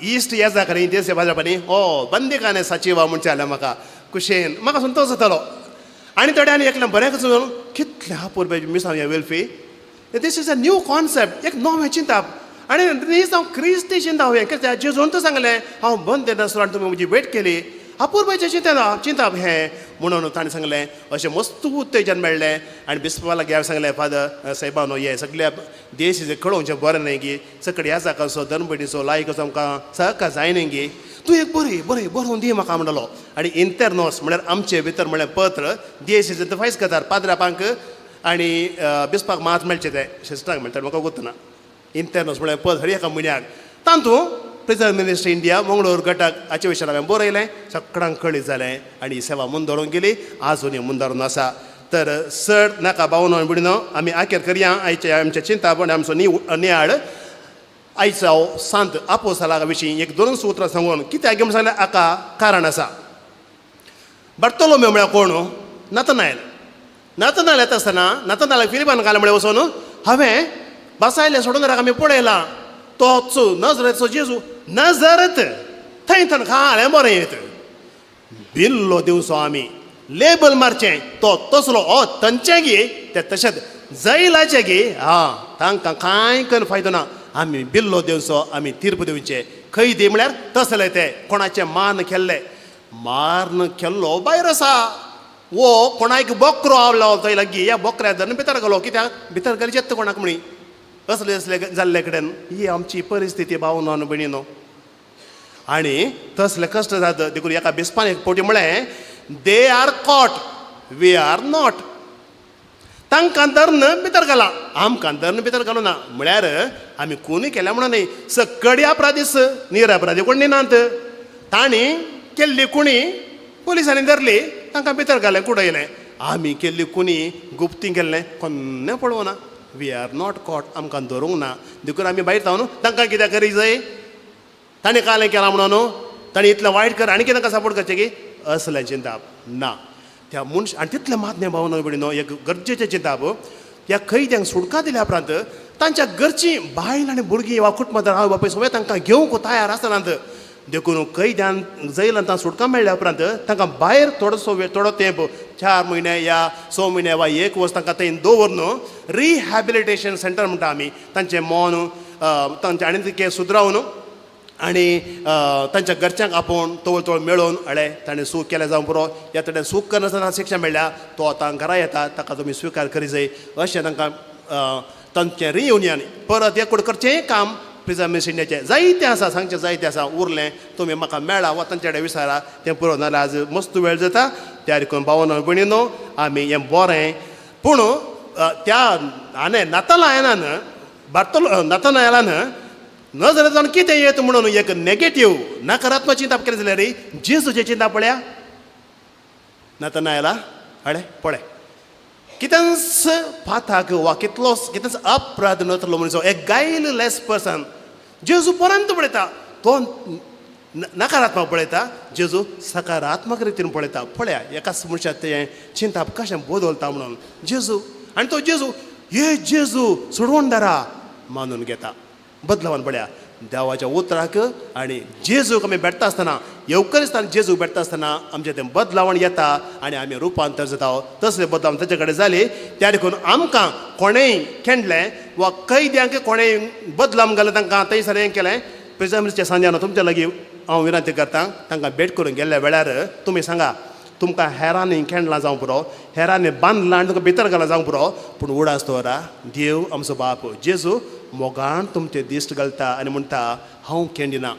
इश्ट येजा खरी देश भाजपानी ओ बंदीखाने सचिवा म्हणचें जाल्यार म्हाका कुशेन म्हाका संतोश जातालो. आनी थोड्यांनी एकलें बरें कसो कितलें अपुरबायेचें मिसांव हें वेल्फी, this is a new concept, एक नवें चिंताप आनी नीज हांव क्रिस्ती चिंताप हें कित्याक जेजून तर सांगलें हांव बंद नासलो आनी तुमी म्हजी भेट केली. अपुरबायेचें चिंतन चिंताप हें म्हणून ताणें सांगलें. अशें मस्त उत्तेजन मेळ्ळें. आनी बिस्पा लागीं हांवें सांगलें, फादर सायबानो, हे सगल्या देश कळोवचें बरें न्हय गी, सकड ह्या जाकाचो धर्मभयणीचो लायकाचो आमकां सहकार जाय न्हय गी, तूं एक बरी बरी बरोवन दी म्हाका म्हणलो. आनी इंतरनोस म्हळ्यार आमचे भितर म्हळ्यार पत्र देश फायस करतात पाद्रापांक आनी बिस्पाक मात मेळचें तें सिस्टराक मेळटा म्हाका गोतना. इंतरनोस म्हळ्यार पद हर एका म्हयन्याक तातूंत प्रिजन मिनिस्ट्री इंडिया मंगळूर घटक हाचे विशयान हांवें बरयलें. सगळ्यांक कळीत जालें आनी ही सेवा मुंदरून गेली, आजुनूय मुंदरून आसा. तर चड नाका भावनो आनी भयणीनो, आमी आखेर करया आयचे आमचें चिंताप आनी आमचो नियाळ आयचो हांव सांत आपोसला विशीं एक दोन उतरां सांगून. कित्याक म्हूण सांगल्यार हाका कारण आसा. बार्तोलोमेव म्हळ्यार कोण? नतनायल. नतनायल येता आसतना नतनायलाक फिलिपान घालें म्हळें, वचून हांवें बसायलें सोडून आमी पळयलां तोच नजरेचो जेजू. नजरत थंय थंय खालें बरें येत बिल्लो दिवचो, आमी लेबल मारचें तो तसलो ओ थंयचें गी ते तशेंच जैलाचें गी हा तांकां कांय करून फायदो ना. आमी बिल्लो दिवचो, आमी तीर्प दिवचे. खंय म्हळ्यार तसले ते कोणाचें मान केल्ले मार्न केल्लो भायर आसा वो कोणाक बोकरो आवलो थंय लागीं ह्या बोकऱ्या धरून भितर गेलो. कित्याक भितर गरजेत कोणाक म्हणी असले असले जाल्ले कडेन ही आमची परिस्थिती भावनो आनी भयणीनो. आनी तसले कश्ट जाता. देखून एका बिस्पान एक फावटी म्हळें, they are caught, we are not. तांकां धरून भितर घाला, आमकां धरून भितर घालूं ना. म्हळ्यार आमी कोणूय केल्या म्हणून न्हय, सकडी अपराधीस निरअपराधी कोण नात. तांणी केल्ली कुणी पुलिसांनी धरली, तांकां भितर घालें, कुडयलें. आमी केल्ली कुणी गुप्ती केल्लें कोन्नें पळोवना. We are not caught, आमकां धरूंक ना. देखून आमी भायर जावन तांकां कित्याक करी जाय? ताणें कालें केलां म्हणून ताणें इतलें वायट कर आनी कितें तांकां सपोर्ट करचें की असलें चिंताप ना त्या मनश. आनी तितलें मात न्हय भाव भयणीनो, एक गरजेचें चिंताप, ह्या कैद्यांक सुटका दिल्या उपरांत तांच्या घरचीं बायल आनी भुरगीं वा कुटुंबां आवय बापूय सगळें तांकां घेवंक तयार आसनात. देखून कैद्यान जैलान तांकां सुटका मेळ्ळ्या उपरांत तांकां भायर थोडोसो वेळ, थोडो तेंप, 4 म्हयने या 6 म्हयने वा एक वर्स तांकां थंय दवरून रिहॅबिलिटेशन सेंटर म्हणटा आमी, तांचें मन तांचें आनी कितें सुदरावन आनी तांच्या घरच्यांक आपोवन तवळ तवळ मेळोवन अळे ताणें सूख केलें जावं पुरो, ह्या ताणें सूख करनासतना शिक्षा मेळ्ळ्या, तो आतां घरा येता, ताका तुमी स्विकार करी जाय अशें तांकां तांचें रियुनियन परत एकूण करचें काम प्रिजन मिनिस्ट्री इंडियाचें जायतें आसा, सांगचें जायतें आसा. उरलें तुमी म्हाका मेळा वा तांचे कडेन विचारा तें पुरो, नाजाल्यार आज मस्त वेळ जाता. त्या देखून भावनो भयणीनो, आमी हें बरें पूण त्या आनी नतनायलान बार्तोलो नतनायलान नजरेंतल्यान कितें येत म्हणून एक नेगेटीव नकारात्मक चिंताप केलें जाल्यार जेजूचें चिंताप पळया. नतनायला हळे पळय कितेंच पाथाक वा कितलो कितेंच अपराध नतलो मनीस, एक गायललेस पर्सन. जेजू परंत पळयता, तो नकारात्मक पळयता, जेजू सकारात्मक रितीन पळयता. पळया एकाच मनशाक तें चिंताप कशें बदलता म्हणून जेजू. आनी तो जेजू हे जेजू सोडवणदारा मानून घेता. बदलावन पळया देवाच्या उतराक आनी जेजूक आमी भेटता आसतना, येवकरिस्तान जेजूक भेटता आसतना आमचें तें बदलावण येता आनी आमी रुपांतर जाता. तसलें बदलावण ताचे कडेन जाली. त्या देखून आमकां कोणेंय केंडलें वा कैद्यांक कोणेंय बदलाम घालें, तांकां थंयसर हें केलें, प्रिजन मिनिस्ट्रीच्या सांध्यान तुमच्या लागीं हांव विनंती करता, तांकां भेट करून गेल्ल्या वेळार तुमी सांगा तुमकां हेरांनी केंडलां जावंक पुरो, हेरांनी बांदलां आनी तुमकां भितर घालां जावंक पुरो, पूण उडास दवरा देव आमचो बाप जेजू मोगान तुमचे दिश्ट घालता आनी म्हणटा हांव केंडिना.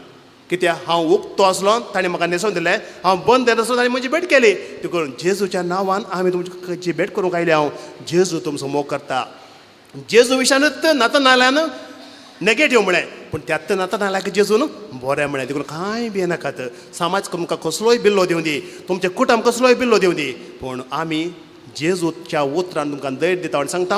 कित्याक हांव उक्तो आसलो ताणें म्हाका न्हेसोवन दिलें, हांव बंद आसलो ताणें म्हजी भेट केली. देखून जेजूच्या नांवान आमी तुमची भेट करूंक आयले. हांव जेजू तुमचो मोग करता. जेजू विशयानूच नातनाल्यान नेगेटीव म्हळें, पूण त्याच नातनाल्याक जेजून बरें म्हळें. देखून कांय भियेनाकात. समाज तुमकां कसलोय बिल्लो दिवं दी, तुमचें कुटुंब कसलोय बिल्लो दिवं दी, पूण आमी जेजूच्या उतरान तुमकां धैर्य दिता आनी सांगता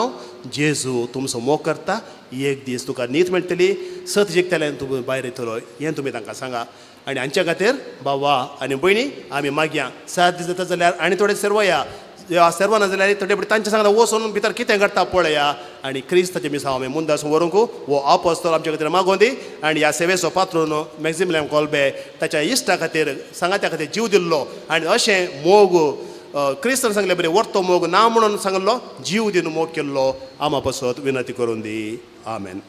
जेजू तुमचो मोग करता. एक दीस तुका नीत मेळटली, सत जिखतलें आनी तूं भायर येतलो, हें तुमी तांकां सांगा. आनी हांच्या खातीर बाबा आनी भयणी आमी मागया 7 दीस जाता जाल्यार आनी थोडे सर्वया सर्व ना जाल्यार थोडे फुडें तांच्या सांगता वचून भितर कितें घडटा पळया आनी क्रिस्ताचें मिसांव आमी मुंदास व्हरूंक हो आपस्तोल आमच्या खातीर मागोवन दी. आनी ह्या सेवेचो पात्रून मॅक्झिमिलियन कोल्बे ताच्या इश्टा खातीर सांगात्या खातीर जीव दिल्लो आनी अशें मोग क्रिस्तान सांगले बरें वर्तो मोग ना म्हणून सांगलो, जीव दिवन मोग केल्लो आमा पासत विनंती करून दी. आमेन.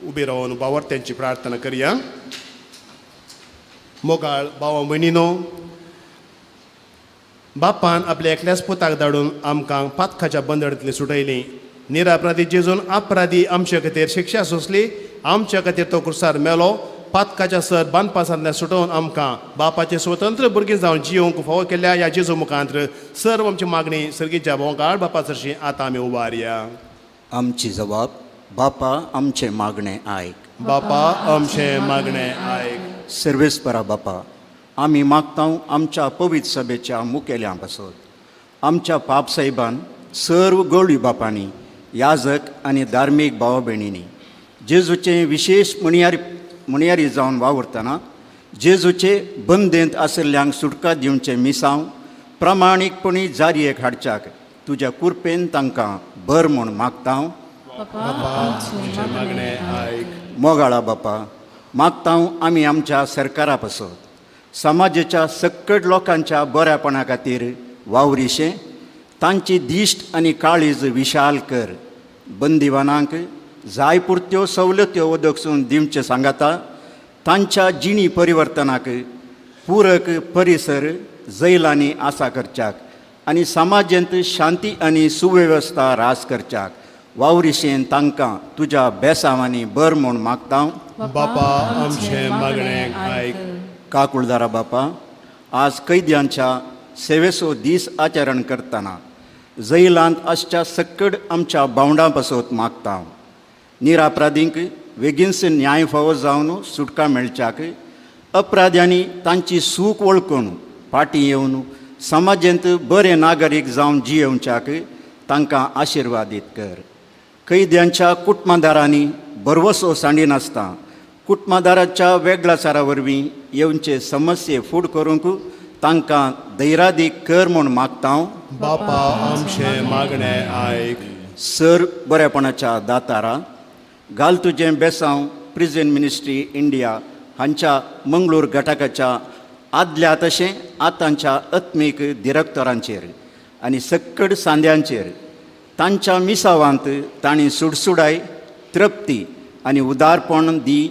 उबी रावन बावर्त्यांची प्रार्थना करया. मोगाळ भावा भयणीनो, बापान आपल्या एकल्याच पुताक धाडून आमकां पातकाच्या बंदडांतली सुटयली. निरापराधी जेजून अपराधी आमचे खातीर शिक्षा सोंसली, आमच्या खातीर तो क्रुसार मेलो. पातकाच्या सर बांदपासांतल्यान सुटोवन आमकां बापाचे स्वतंत्र भुरगीं जावन जियोंक फावो केल्या ह्या जेजू मुखांत सर्व आमची मागणी सर्गीच्या भोंवकाळ बापा सरशी आतां आमी उबारया. आमची जबाब बापा आमचें मागणें आयक. बापा आमचें मागणें आयक. सर्वेस्परा बापा, आमी मागता आमच्या पवित्र सभेच्या मुखेल्यां पासत, आमच्या पापसाहेबान सर्व गवळी बापांनी, याजक आनी धार्मीक भावा भयणींनी जेजूचे विशेश म्हणयारी जावन वावुरतना जेजूचे बंदेंत आशिल्ल्यांक सुटका दिवचें मिसांव प्रामाणीकपणी जारयेक हाडच्याक तुज्या कुरपेन तांकां बर म्हूण मागता. आमचें मागणें आयक. मोगाळा बापा, मागता आमी आमच्या सरकारा पासत समाजाच्या सक्कड लोकांच्या बऱ्यापणा खातीर वावरिशें तांची दिश्ट आनी काळीज विशाल कर. बंदिवानांक जाय पुरत्यो सवलत्यो वदकसून दिवचें सांगाता तांच्या जिणी परिवर्तनाक पूरक परिसर जैलांनी आसा करच्याक आनी समाजांत शांती आनी सुवेवस्था रास करच्याक वावरिशेन तांकां तुज्या बेसांवांनी बर म्हूण मागता. बापा आमचें मागणें आयक. काकुळदारा बापा, आज कैद्यांच्या सेवेचो दीस आचरण करतना जैलांत आसच्या सक्कड आमच्या भावंडां पासत मागता. निरापराधींक वेगीनस न्याय फावो जावन सुटका मेळच्याक, अपराध्यांनी तांची सूख वळखून फाटीं येवन समाजांत बरे नागरीक जावन जियेवच्याक तांकां आशिर्वादीत कर. कैद्यांच्या कुटुंबदारांनी भरवसो सांडिनासता कुटुंबदाराच्या वेगळाचारा वरवीं येवचे समस्ये फूड करूंक तांकां धैरादीक कर म्हूण मागता. बापा आमचें मागणें आयक. सर बरेपणाच्या दातारा, घाल तुजें बेसांव प्रिजन मिनिस्ट्री इंडिया हांच्या मंगळूर घटकाच्या आदल्या तशें आतांच्या आत्मीक दिरक्तरांचेर आनी सक्कड सांद्यांचेर तांच्या मिसावांत तांणी सुडसुडाय, तृप्ती आनी उदारपण दी.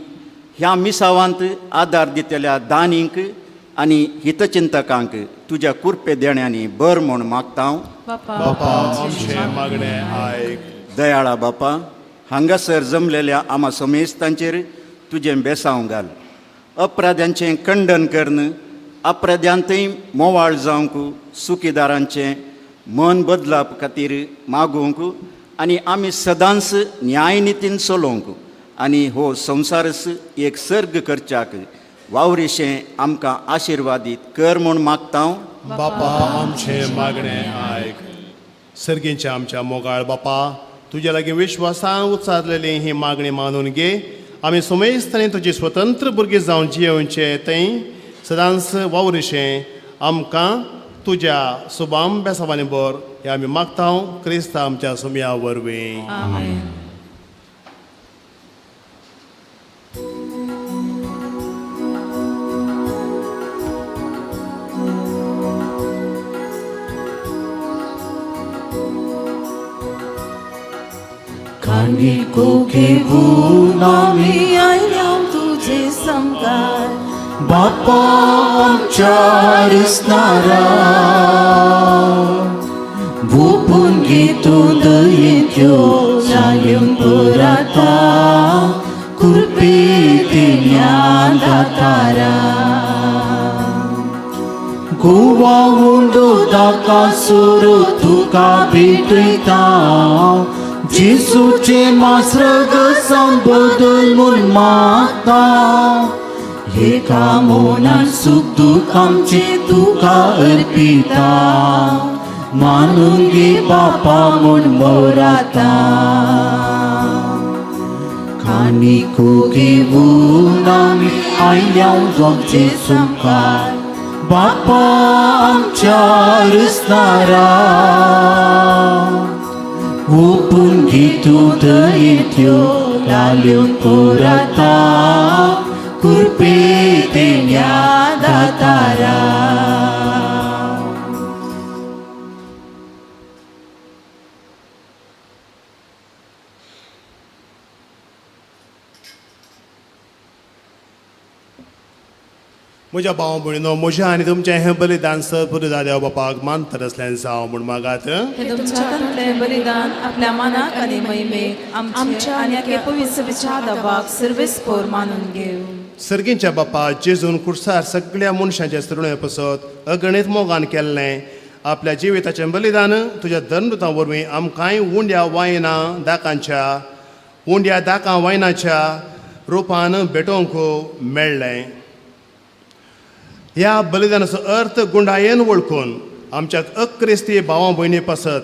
ह्या मिसावांत आदार दितल्या दानींक आनी हितचिंतकांक तुज्या कुरपे देण्यांनी बर म्हूण मागता. बापा आमचें मागणें आयक. दयाळा बापा, हांगासर जमलेल्या आमा समेस्तांचेर तुजें बेसांव घाल. अपराध्यांचें खंडन करून अपराध्यांतय मोवाळ जावंक, सुखीदारांचें मन बदलप खातीर मागूंक आनी आमी सदांच न्यायनितीन चलोवंक आनी हो संवसारच एक सर्ग करच्याक वावरिशें आमकां आशिर्वादीत कर म्हूण मागता. बापा आमचें मागणें आयक. सर्गींच्या आमच्या मोगाळ बापा, तुज्या लागीं विश्वासान उच्चारलेली ही मागणी मानून घे. आमी सुमेस्तनी तुजी स्वतंत्र भुरगीं जावन जियेवचे थंय सदांच वावरिशें आमकां तुज्या सुबाम बेसावानी बर हें आमी मागता क्रिस्ता आमच्या सुमया वरवीं. खांडी कोके आमी आयल्या तुजे बापा आमच्या रसनारा भोपून घेतो दयेत्यो जाल्यो पुराता कृपे दिल्या दातारा गोवा उंडो दाका सुरू तुका भेटयता जेसूचे मास्रग बदल म्हूण मागता एका मोनान सुख दुख आमचे तुका अर्पिता मानून घे बापा म्हूण मोराता कानिको घेवन आमी आयल्या आमचे सामकार बापा आमच्या रसनारा ओपून घेतो दयेत्यो लाल्यो पुराता कृपे देण्या दातारा. म्हज्या भाव भयणीनो, म्हज्या आनी तुमचें हें बलिदान सरपुरी देव बापाक मानतात आसल्यान जावं म्हूण मागात. हे तुमच्या हातांतलें बलिदान आपल्या मानाक आनी महिमेक, आमच्या आनी आख्या पवित्र सभेच्या दबाक सर्वेस्पोर मानून घेव. सर्गींच्या बापा, जेजून कुर्सार सगळ्या मनशांचे सरुणे पसत अगणीत मोगान केल्लें आपल्या जिविताचें बलिदान तुज्या धर्मदुतां वरवीं आमकांय उंड्या वायना दाकांच्या उंड्या दाकां वायनाच्या रुपान भेटोवंक मेळ्ळें. ह्या बलिदानाचो अर्थ गुंडायेन वळखून आमच्या अक्रिस्ती भावां भयणी पासत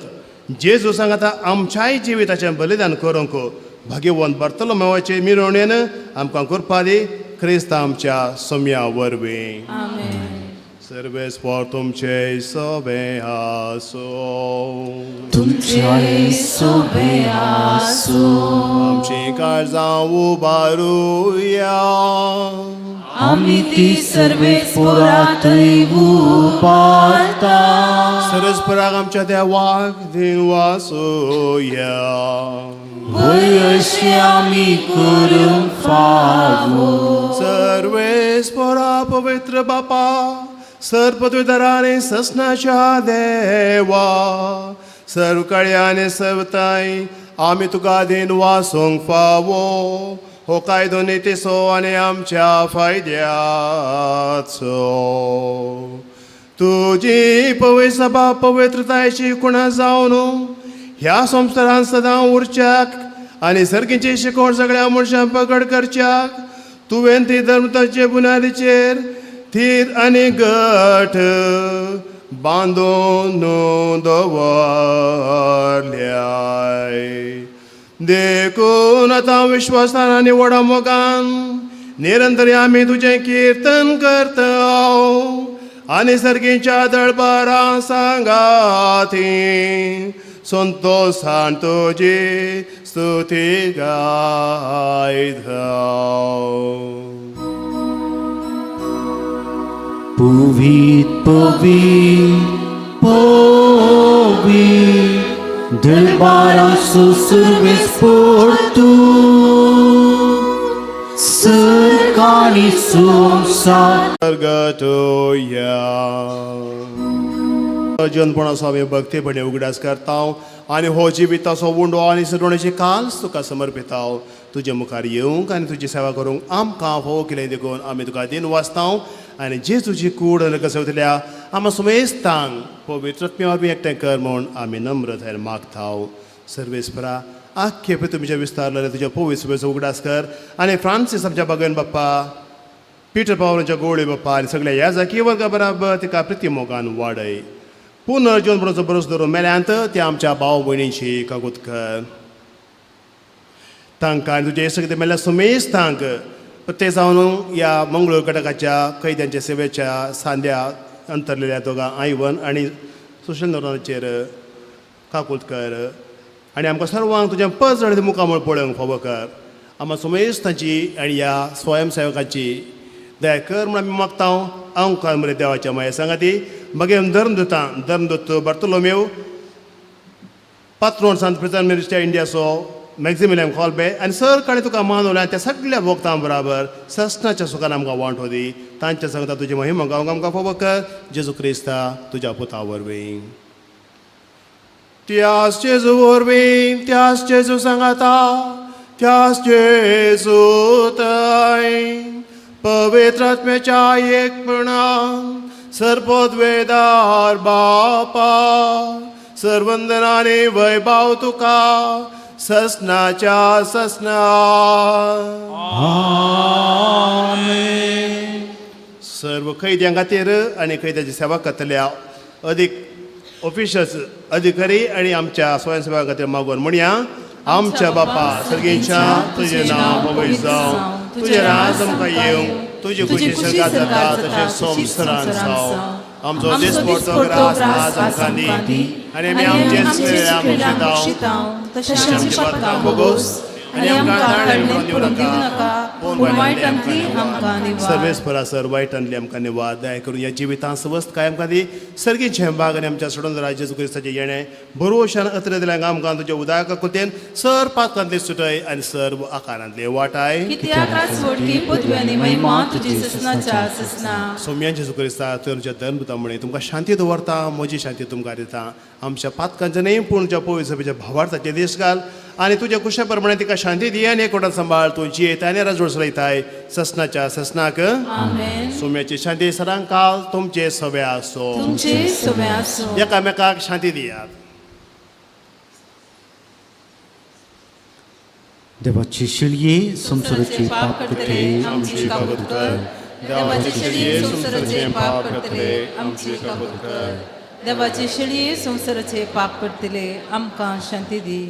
जेजू सांगाता आमच्याय जिविताचें बलिदान करूंक भाग्यवंत बर्तलोमेवाचे मिरवणेन आमकां कृपा दी, क्रिस्त आमच्या सोम्या वरवीं. आमेन. सर्वेस्पोर तुमचे सोबे आसो. तुमच्या सोबे आसो. आमची काळजां उबारुया. आमी ती सर्वेस्पोरातय उबारता. सरस्पराक आमच्या देवाक दिनवासुया. वय अशें आमी करूंक फावो. सर्वेस्पोरा, पवित्र बापा, सर्व पदवीधराने ससनाच्या देवा, सर्व कळयाने सर्वताय आमी तुका दिन वासूंक फावो. हो कायदो नितीचो आनी आमच्या फायद्याचो. तुजी पवित्र सभा पवित्रतायेची कुणा जावन ह्या संवसारांत सदां उरच्याक आनी सर्गीची शिकवण सगळ्या मनशांक पकड करच्याक तुवें ती धर्मताचे बुन्यादीचेर थीर आनी गट बांदून दवरल्याय. देखून आतां विश्वासान आनी व्हडा मोगान निरंतर आमी तुजें किर्तन करता आनी सर्गीच्या दळबारां सांगाती संतोषान तुजी स्तुती गायता. पवीत पवीत पवीत दरबारासो सर्वेस्पोर तूं, सर्ग आनी संवसार. प्रगटोया जीवनपणाचो आमी भक्तीपणे उगडास करता आनी हो जिविताचो उंडो आनी सदोण्याची काल्स तुका समर्पिता. तुजे मुखार येवंक आनी तुजी सेवा करूंक आमकां फावो केलें देखून आमी तुका दिन वाचता आनी जे तुजी कूड आनी कसवतल्या आमा सुमेस्तांक पवित्र आमी एकठांय कर म्हूण आमी नम्रतायेन मागता. सर्वेस्परा, आख्खे तुमच्या विस्तारलेल्या तुज्या पवित्र सभेचो उगडास कर आनी फ्रांसीस आमच्या भगवन बाप्पा, पिटर पावलांच्या गोवळी बाप्पा आनी सगळ्या ह्या जाकी वर्गा बराबर तिका प्रिती मोगान वाडय. पुनर्जीवनपणाचो भरोस धरून मेल्यांत त्या आमच्या भाव भयणींची कागूत कर. तांकां आनी तुजे सगळे मेल्ल्या सुमेस्तांक, प्रत्येक जावन ह्या मंगळूर घटकाच्या कैद्यांच्या सेवेच्या सांद्या अंतरलेल्या दोगां आयवन आनी सुशील नोराचेर काकूत कर आनी आमकां सर्वांक तुज्या पजळ मुखामळ पळोवंक फावो कर. आमकां सुमेस्तांची आनी ह्या स्वयंसेवकांची दया कर म्हूण आमी मागता. अंकार मरे देवाच्या माया सांगाती मागीर धर्मदूतां, धर्मदूत बर्तलोमेव, पात्रोन सांत प्रिजन मिनिस्टर इंडियाचो. मॅक्झिमिलियन कॉल्बे आनी सर काणी तुका मानवल्या त्या सगळ्या भोक्तां बराबर ससनाच्या सुखान आमकां वांटो दी. तांच्या सांगता तुजी महिमा गावंक आमकां फावो कर, जेजू क्रिस्ता तुज्या पुता वरवीं. त्यास जेजू वरवीं, त्यास जेजू सांगाता, त्यास जेजू थंय पवित्र आत्म्याच्या एकपणान सर्वोद्वेदार बापा, सर्वंदनाने वैभाव तुका ससनाच्या ससना. सर्व कैद्यां खातीर आनी कैद्याची सेवा करतल्या अदीक ऑफिशल्स, अधिकारी आनी आमच्या स्वयंसेवा खातीर मागून म्हणया. आमच्या बापा सर्गेच्या, तुजें नांव पवित्र जावं, तुजें राज आमकां येवं, तुजी खुशी सरकार जाता तशें संवसारांत जावं. आमचो दिसपडतो ग्रास आज आमकां दी आनी आमी आमचे चुकलेल्या मुक्षितांव तशें आमची पातकां भोगोस आनी आमकां ताणें पडून दिवं नाका, पूण वायटांतली आमकां निवार. सर्वेस्परा सर वायटांतली आमकां निवार. दया करून ह्या जिवितांत स्वस्थकाय आमकां दी, सर्गीचें भाग आनी आमच्या सोडून राज्य क्रिस्ताचें येणें भरवशान अत्र दिल्यां आमकां तुज्या उदाक कृतेन सर पातकांतली सुटय आनी सर्व आकारांतली वाटाय. कित्याक राजवटकी, पदवी आनी महिमा तुजी ससनाच्या ससना. सोम्यांचे क्रिस्ता, तुवें आमच्या धर्मता म्हणे तुमकां शांती दवरता, म्हजी शांती तुमकां दिता. आमच्या पातकांचे न्हय पूण तुज्या पवित्र सभेच्या भावार्थाचे दीस घाल आनी तुज्या कुशा प्रमाणे तिका शांती दी आनी एकवटान सांबाळ. तूं जियेत आनी राजवट चलयताय ससनाच्या ससनाक. आमेन. सोम्याची शांती सदांकाल तुमचे सवे आसो. तुमचे सवे आसूं. एकामेकाक शांती दियात. देवाची शिळये, संवसाराचे पाप करतले आमची काकूत कर. देवाची शेळये, संवसाराचे पाप करतले आमची काकूत कर. देवाची शेळये, संवसाराचे पाप करतले आमकां शांती दी.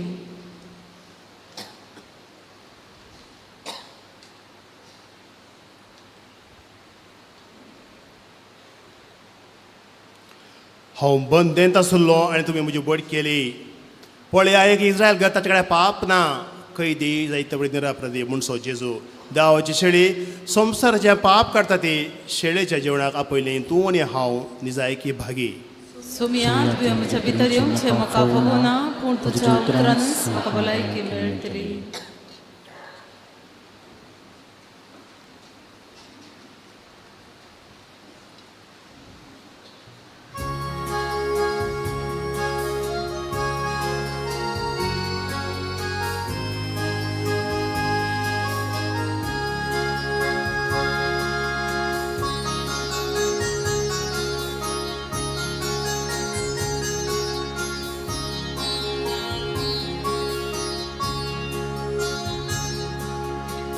हांव बंदेंत आसलो आनी तुमी म्हजी बड केली. पळया एक इस्रायल घर, ताचे कडेन पाप ना, कैदी जायते बरी निरापराधी म्हणसो जेजू. देवाची शेळी, संवसाराचें पाप काडटा ती शेळेच्या जेवणाक आपयली. तूं आनी हांव निजायकी भागी. सोमिया, तुवें म्हज्या भितर येवचें म्हाका पगोना, पूण तुज्या उतरानच म्हाका भलायकी मेळटली.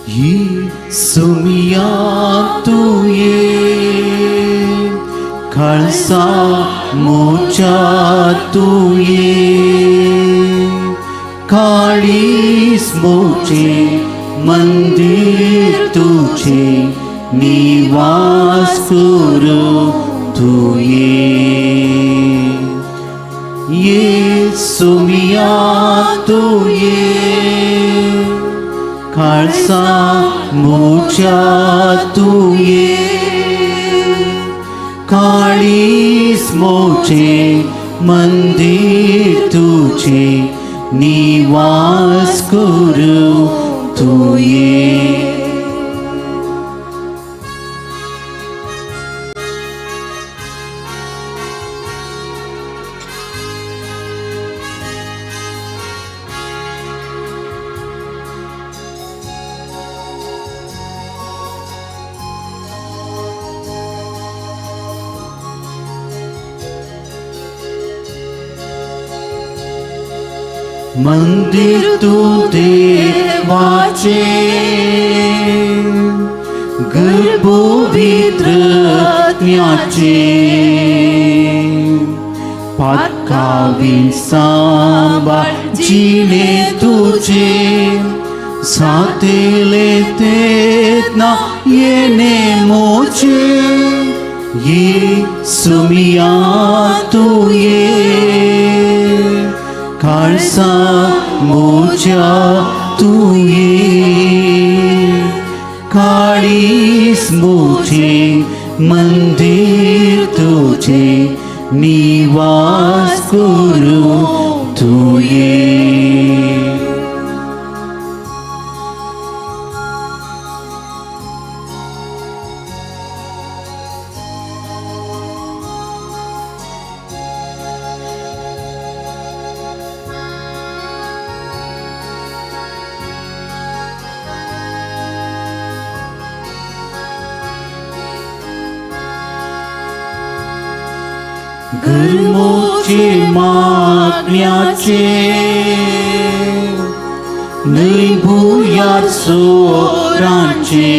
ही सुमिया तुये खालसा मोच्या तुये काळीस मोचे मंदिर तुझे निवास करू तुये. ये सुमिया तुये खालसा मोच्या तुये काळीस मोचे मंदिर तुझे निवास करू तुये. मंदिर तू देवाचे गर्भवित्रज्ञाचे पातकावी सांबाळ जिने तुझे सातेले तेतना येणे मोचे. ये सुमिया तुये खालसा मोच्या तुये काळीस मोचे मंदिर तुझे निवास करू तुये. घर्मोचे मागण्याचे न्हय भुयार सोरांचे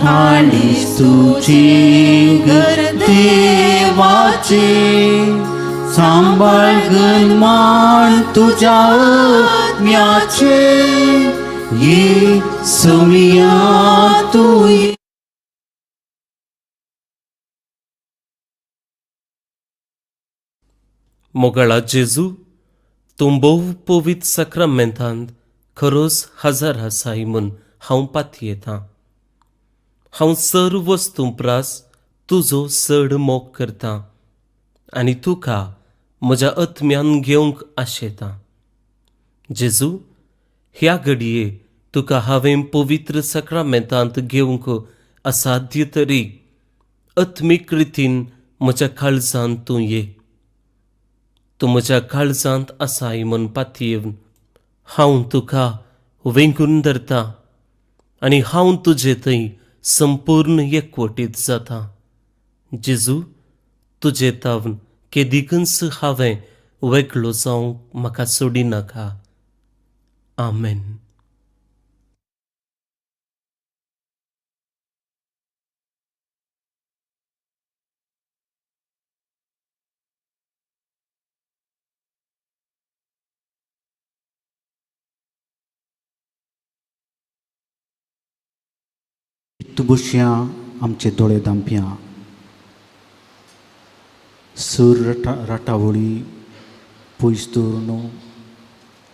काळीज तुझे घर देवाचे सांबाळ गणमान तुझ्या आत्म्याचे ये सोमिया तूं ये. मोगाळा जेजू, तूं भोव पवित्र साक्रामेंतांत खरोच हजर आसाय म्हूण हांव पातयेतां. हांव सर्व वस्तूं प्रास तुजो चड मोग करतां आनी तुका म्हज्या आत्म्यान घेवंक आशेतां. जेजू, ह्या घडये तुका हांवें पवित्र साक्रामेंतांत घेवंक असाध्य तरी आत्मीक रितीन म्हज्या काळजांत तूं ये. तूं म्हज्या काळजांत आसाय म्हूण पातयेवन हांव तुका वेंगून धरतां आनी हांव तुजे थंय संपूर्ण एकवटीत जाता. जेजू, तुजे तावन केदिकूच हांवें वेगळो जावंक म्हाका सोडिनाका. आमेन. तुबुशया आमचे दोळे दांपया, सूर राटावळी पयस दवरून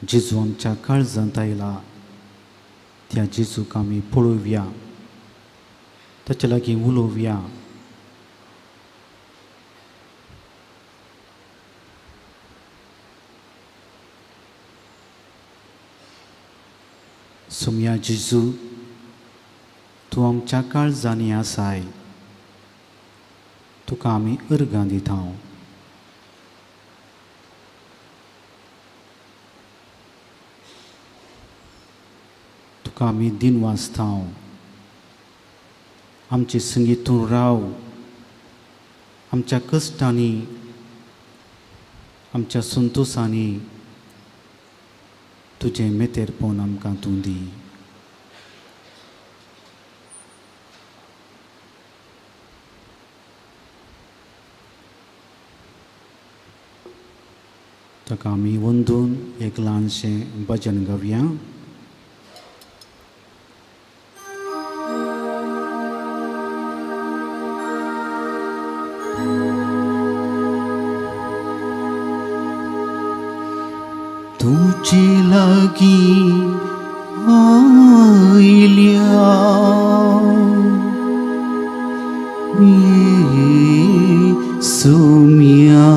जेजू आमच्या काळजांत आयला. त्या जेजूक आमी पळोवया, ताचे लागीं उलोवया. सोमया जेजू, तूं आमच्या काळजांनी आसाय, तुका आमी अर्गां दिता. तुका आमी दिन वाचता. आमचे संगीत तूं राव. आमच्या कश्टांनी, आमच्या संतोसांनी तुजें मेतेरपण आमकां तूं दी. ताका आमी वंदून एक ल्हानशें भजन गावया. तुजे लागीं आयल्या सोम्या,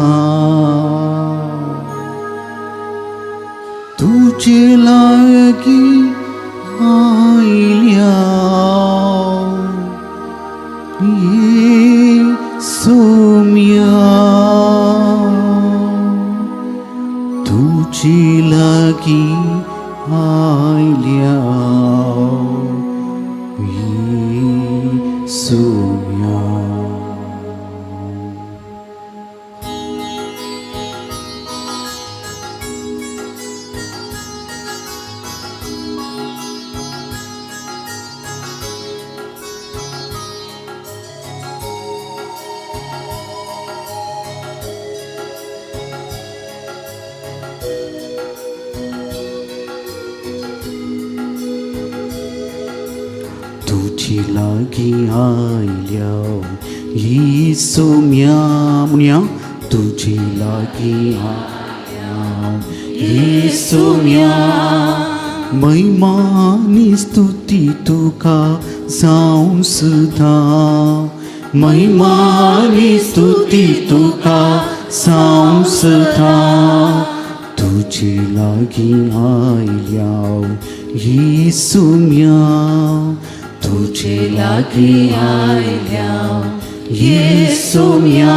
तुजे लागीं आयल्या सोम्या, तुजे लागीं आयल्या सोम्या. तुजी लागीं आयल्या ही सोम्या म्हणया, तुजी लागीं आयल्या ही सोम्या, महिमा आनी स्तुती तुका जावं सदां, महिमा आनी स्तुती तुका जावं सदां. तुजे लागीं आयल्या ही सोम्या, तुजे लागीं आयल्या ही सोम्या.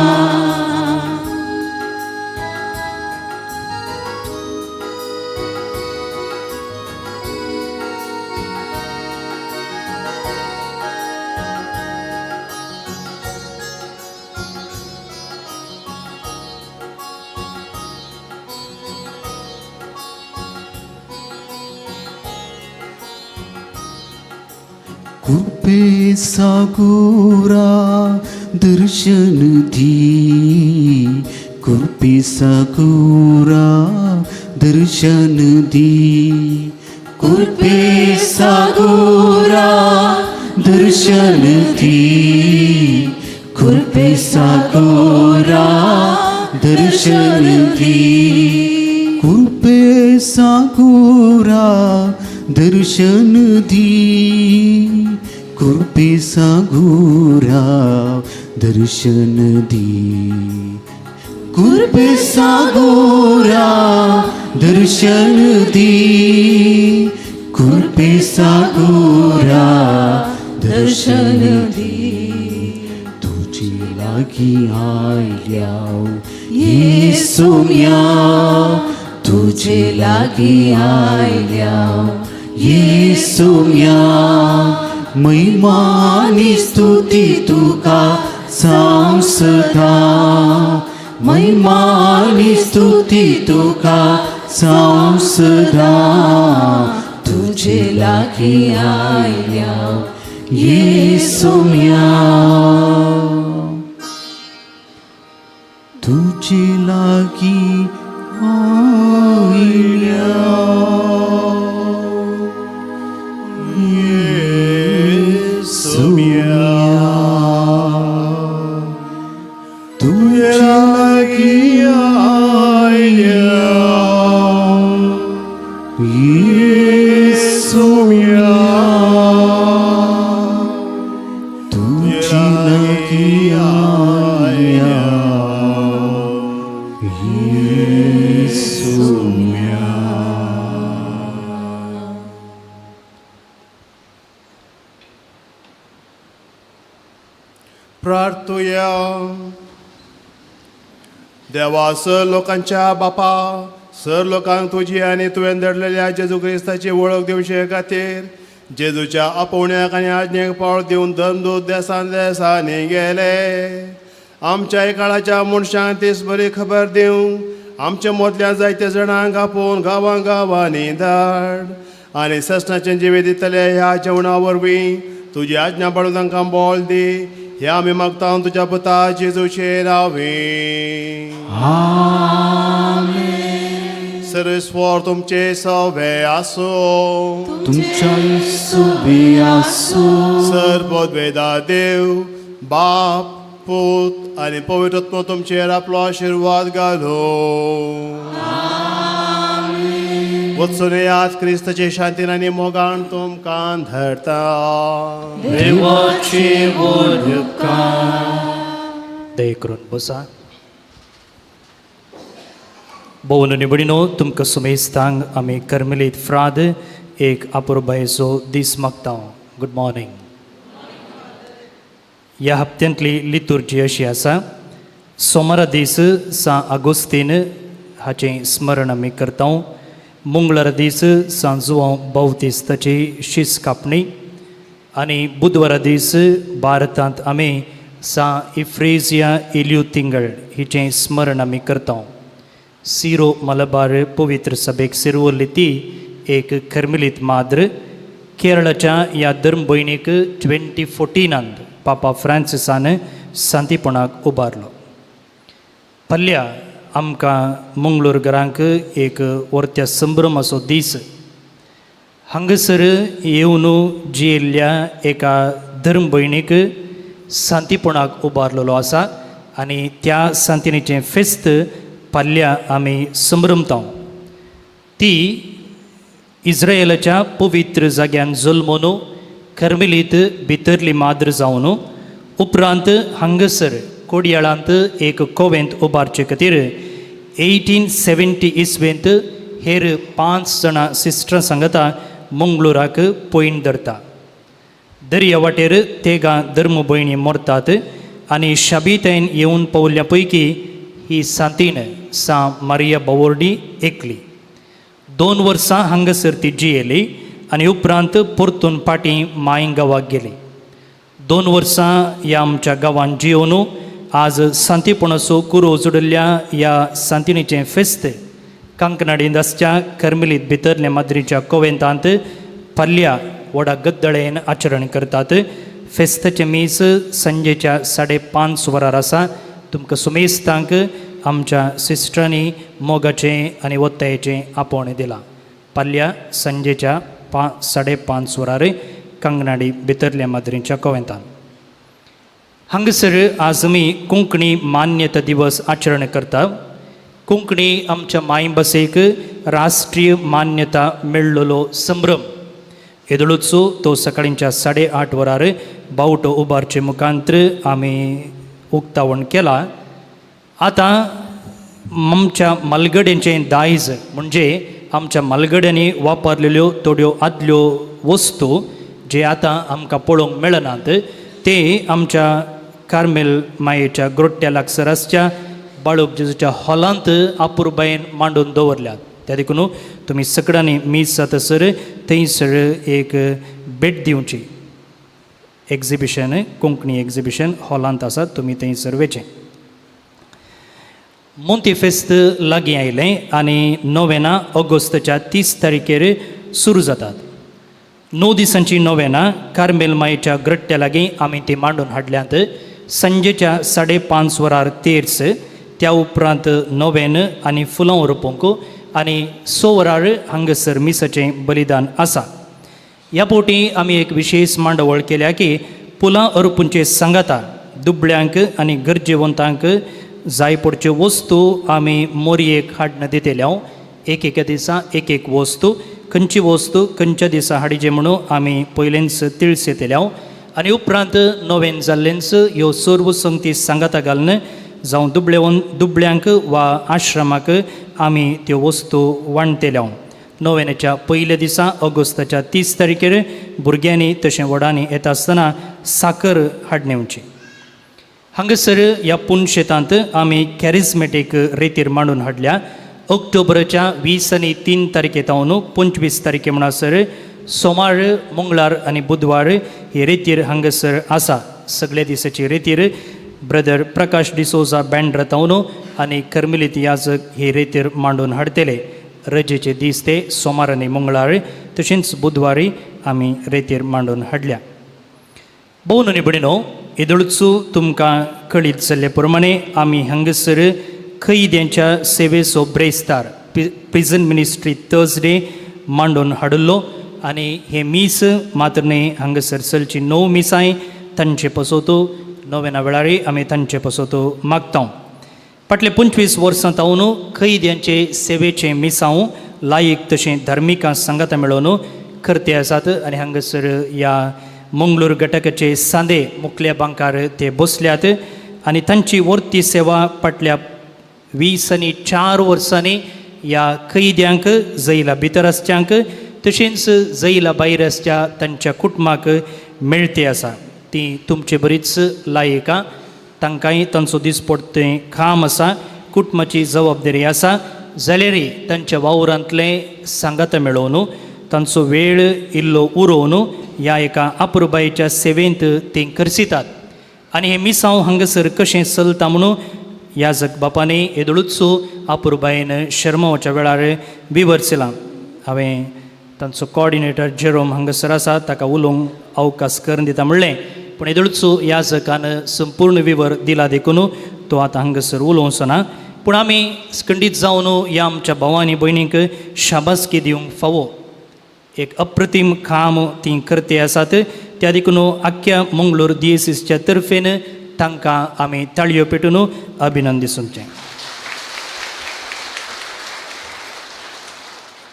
कृपे सागोरा दर्शन दी, कृपे सागोरा दर्शन दी, कृपे सागोरा दर्शन दी, कृपे सागोरा दर्शन दी, कृपे सागोरा दर्शन दी, कृपे सागोरा दर्शन दी, कृपे सागोरा दर्शन दी, कृपे सागोरा दर्शन दी। तुझे लागी आयल्या येसुम्या, तुझे लागी आयल्या येसुम्या, महिमा आनी स्तुती तुका जावं सदा, महिमा आनी स्तुती तुका जावं सदा। तुझे लागी आयल्या येसुम्या, तुझे लागी आयल्या येसुम्या, तुझे लागी आयल्या येसुम्या, तुझे लागी आयल्या येसुम्या। प्रार्थुया. देवा, सर लोकांच्या बापा, सर लोकांक तुजी आनी तुवें धाडलेल्या जेजू क्रिस्ताची वळख दिवचे खातीर जेजूच्या आपोवण्याक आनी आज्ञेक पावळ दिवन धर्मदूत देसान देसांनी गेले. आमच्या काळाच्या मनशांक तीच बरी खबर दिवंक आमच्या मदल्या जायत्या जाणांक आपोवन गांवां गांवांनी धाड आनी सस्नाचें जिवीत दितले ह्या जेवणा वरवीं तुजी आज्ञा पाळून तांकां बोल दी. ह्या आमी मागता तुज्या पुता जेजूचे नांवी. सर्वेस्वर तुमचे सवे आसूं. तुमच्या सुबे आसूं. सर्वोद्वेदा देव बाप, पूत आनी पवित्र आत्मो तुमचेर आपलो आशिर्वाद घालूं. वचून येयात. क्रिस्ताचे शांतीन आनी मोगान तुमकां धरता. देवाचे उपकार. दया करून बसा. भोवन निवडिनो, तुमकां सुमेस्तांक आमी कर्मलीत फ्राद एक अपुरबायेचो दीस मागता. Good morning. ह्या हप्त्यांतली लितुर्जी अशी आसा. सोमारा दीस सां आगोस्तीन हाचें स्मरण आमी करता. मंगळारा दीस सां जुवांव बावतिस्ताची शीस कापणी आनी बुधवारा दीस भारतांत आमी सां इफ्रेजिया इल्यू तिंगळ हिचें स्मरण आमी करता. सिरो मलबार पवित्र सभेक सिरवल्ली ती एक कर्मलीत माद्र. केरळाच्या ह्या धर्म भयणीक 2014त पापा फ्रांसिसान सांतीपणाक उबारलो. पल्ल्या आमकां मंगळूरगरांक एक वर्त्या संभ्रमाचो दीस. हांगासर येवन जियेल्ल्या एका धर्म भयणीक सांतीपणाक उबारलेलो आसा आनी त्या सांतिणीचें फेस्त फाल्यां आमी संभ्रमता. ती इस्रायलाच्या पवित्र जाग्यान जल्मून कर्मेलीत भितरली माद्र जावन उपरांत हांगासर कोडयाळांत एक कोवेंत उबारचे खातीर 1870 इसवेंत हेर पांच जाणां सिस्टरां सांगता मंगळुराक पयण धरता. दर्या वाटेर तेगां धर्म भयणी मरतात आनी शाबितायन येवन पावल्या पैकी ही सांतीन सां मारिया बावोर्डी एकली. 2 वर्सां हांगासर ती जियेली आनी उपरांत परतून फाटीं माय गांवाक गेली. 2 वर्सां ह्या आमच्या गांवांत जियोवन आज सांतीपणाचो कुरो जोडिल्ल्या ह्या सांतिणीचें फेस्त कांकनाडींत आसच्या कर्मेलीत भितरल्या माद्रीच्या कोवेंतांत फाल्यां व्हडा गद्दळेन आचरण करतात. फेस्ताचें मीस सांजेच्या 5:30 वरार आसा. तुमकां सुमेस्तांक आमच्या सिस्टरांनी मोगाचें आनी ओत्तायेचें आपोवणें दिलां. पाल्या सांजेच्या 5:30 वरार कंगनाडी भितरल्या माद्रींच्या कोवेंतान. हांगासर आज आमी कोंकणी मान्यता दिवस आचरण करता. कोंकणी आमच्या मायभाशेक राष्ट्रीय मान्यता मेळ्ळलो संभ्रम येदोळचो तो सकाळींच्या 8:30 वरार बावटो उबारचे मुखांत्र आमी उक्तावण केला. आतां आमच्या मालगड्यांचें दायज म्हणजे आमच्या मालगड्यांनी वापरलेल्यो थोड्यो आदल्यो वस्तू जे आतां आमकां पळोवंक मेळनात ते आमच्या कार्मेल मायेच्या ग्रोट्ट्या लागसर आसच्या बाळूक जेजूच्या हॉलांत आपुरबायेन मांडून दवरल्यात. त्या देखून तुमी सगळ्यांनी मीस जातासर थंयसर एक भेट दिवची. एग्जिबिशन कोंकणी एग्जिबिशन हॉलांत आसा, तुमी थंयसर वेचें. मोंती फेस्त लागीं आयलें आनी नोवेना ऑगस्टाच्या 30 तारखेर सुरू जातात. 9 दिसांची नोवेना कार्मेल मायेच्या ग्रट्ट्या लागीं आमी ती मांडून हाडल्यांत. सांजेच्या 5:30 वरार तेर्स, त्या उपरांत नोवेन आनी फुलां व्हरपूंक आनी 6 वरार हांगासर मिसाचें बलिदान आसा. ह्या फावटी आमी एक विशेश मांडावळ केल्या की फुलां अर्पूंचे सांगाता दुबळ्यांक आनी गरजेवंतांक जाय पडच्यो वस्तू आमी मोरयेक हाडून दितले. एक एका दिसा एक एक वस्तू, खंयची वस्तू खंयच्या दिसा हाडचे म्हणून आमी पयलेंच तिळस येतले आनी उपरांत नोवेन जाल्लेंच ह्यो सर्व संगती सांगाता घालून जावं दुबळ्यांक वा आश्रमाक आमी त्यो वस्तू वांटतले. नोवेनाच्या पयल्या दिसा ऑगस्टाच्या 30 तारखेर भुरग्यांनी तशें व्हडांनी येता आसतना साकर हाडून येवची. हांगासर ह्या पुनशेतांत आमी कॅरिजमेटीक रेतीर मांडून हाडल्या. ऑक्टोबराच्या 20 आनी 3 तारखे तावन 25 तारखे म्हणसर सोमार, मंगळार आनी बुधवार ही रेतीर हांगासर आसा. सगल्या दिसाची रेतीर ब्रदर प्रकाश डिसोजा बँड्रा तावन आनी कर्मिलीत याजक ही रेतीर मांडून हाडटले. रजेचे दीस ते सोमार आनी मंगळार तशेंच बुधवारी आमी रेतीर मांडून हाडल्या. भोव आनी भयणीनो, येदोळचो तुमकां कळीत जाल्ले प्रमाणे आमी हांगासर कैद्यांच्या सेवेचो ब्रेस्तार प्रिजन मिनिस्ट्री थर्सडे मांडून हाडिल्लो आनी हे मीस मात्र न्हय हांगासर चलची 9 मिसांय तांचे पसोतो नोवेना वेळारय आमी तांचे पसोतो मागता. फाटले 25 वर्सां तावन कैद्यांचे सेवेचें मिसांव लायक तशें धार्मिकां सांगाता मेळोवन करते आसात आनी हांगासर ह्या मंगळूर घटकाचे सांदे मुखल्या बांकार ते बसल्यात आनी तांची वर्ती सेवा फाटल्या 20 आनी 4 वर्सांनी ह्या कैद्यांक जैला भितर आसच्यांक तशेंच जैला भायर आसच्या तांच्या कुटुंबाक मेळटी आसा. ती तुमचे बरीच लायकां, तांकांय तांचो दिसपडतें काम आसा, कुटुंबाची जबाबदारी आसा, जाल्यारय तांच्या वावरांतलें सांगाता मेळोवन तांचो वेळ इल्लो उरोवन ह्या एका आपुरबायेच्या सेवेंत तीं करसितात. आनी हें मिसांव हांगासर कशें चलता म्हणून याजक बापांनी येदोळूचो आपुरबायेन शर्माच्या वेळार विवर्सिलां. हांवें तांचो कॉर्डिनेटर जेरोम हांगासर आसा ताका उलोवंक अवकाश करून दिता म्हणलें, पूण येदोळचो याजकान संपूर्ण विवर दिला देखून तो आतां हांगासर उलोवचो ना. पूण आमी खंडीत जावन ह्या आमच्या भावांनी भयणींक शाबासकी दिवंक फावो. एक अप्रतीम काम ती करते आसात. त्या देखून आख्ख्या मंगळूर दियेसीसच्या तर्फेन तांकां आमी ताळयो पेटून अभिनंदन दिसूंचें.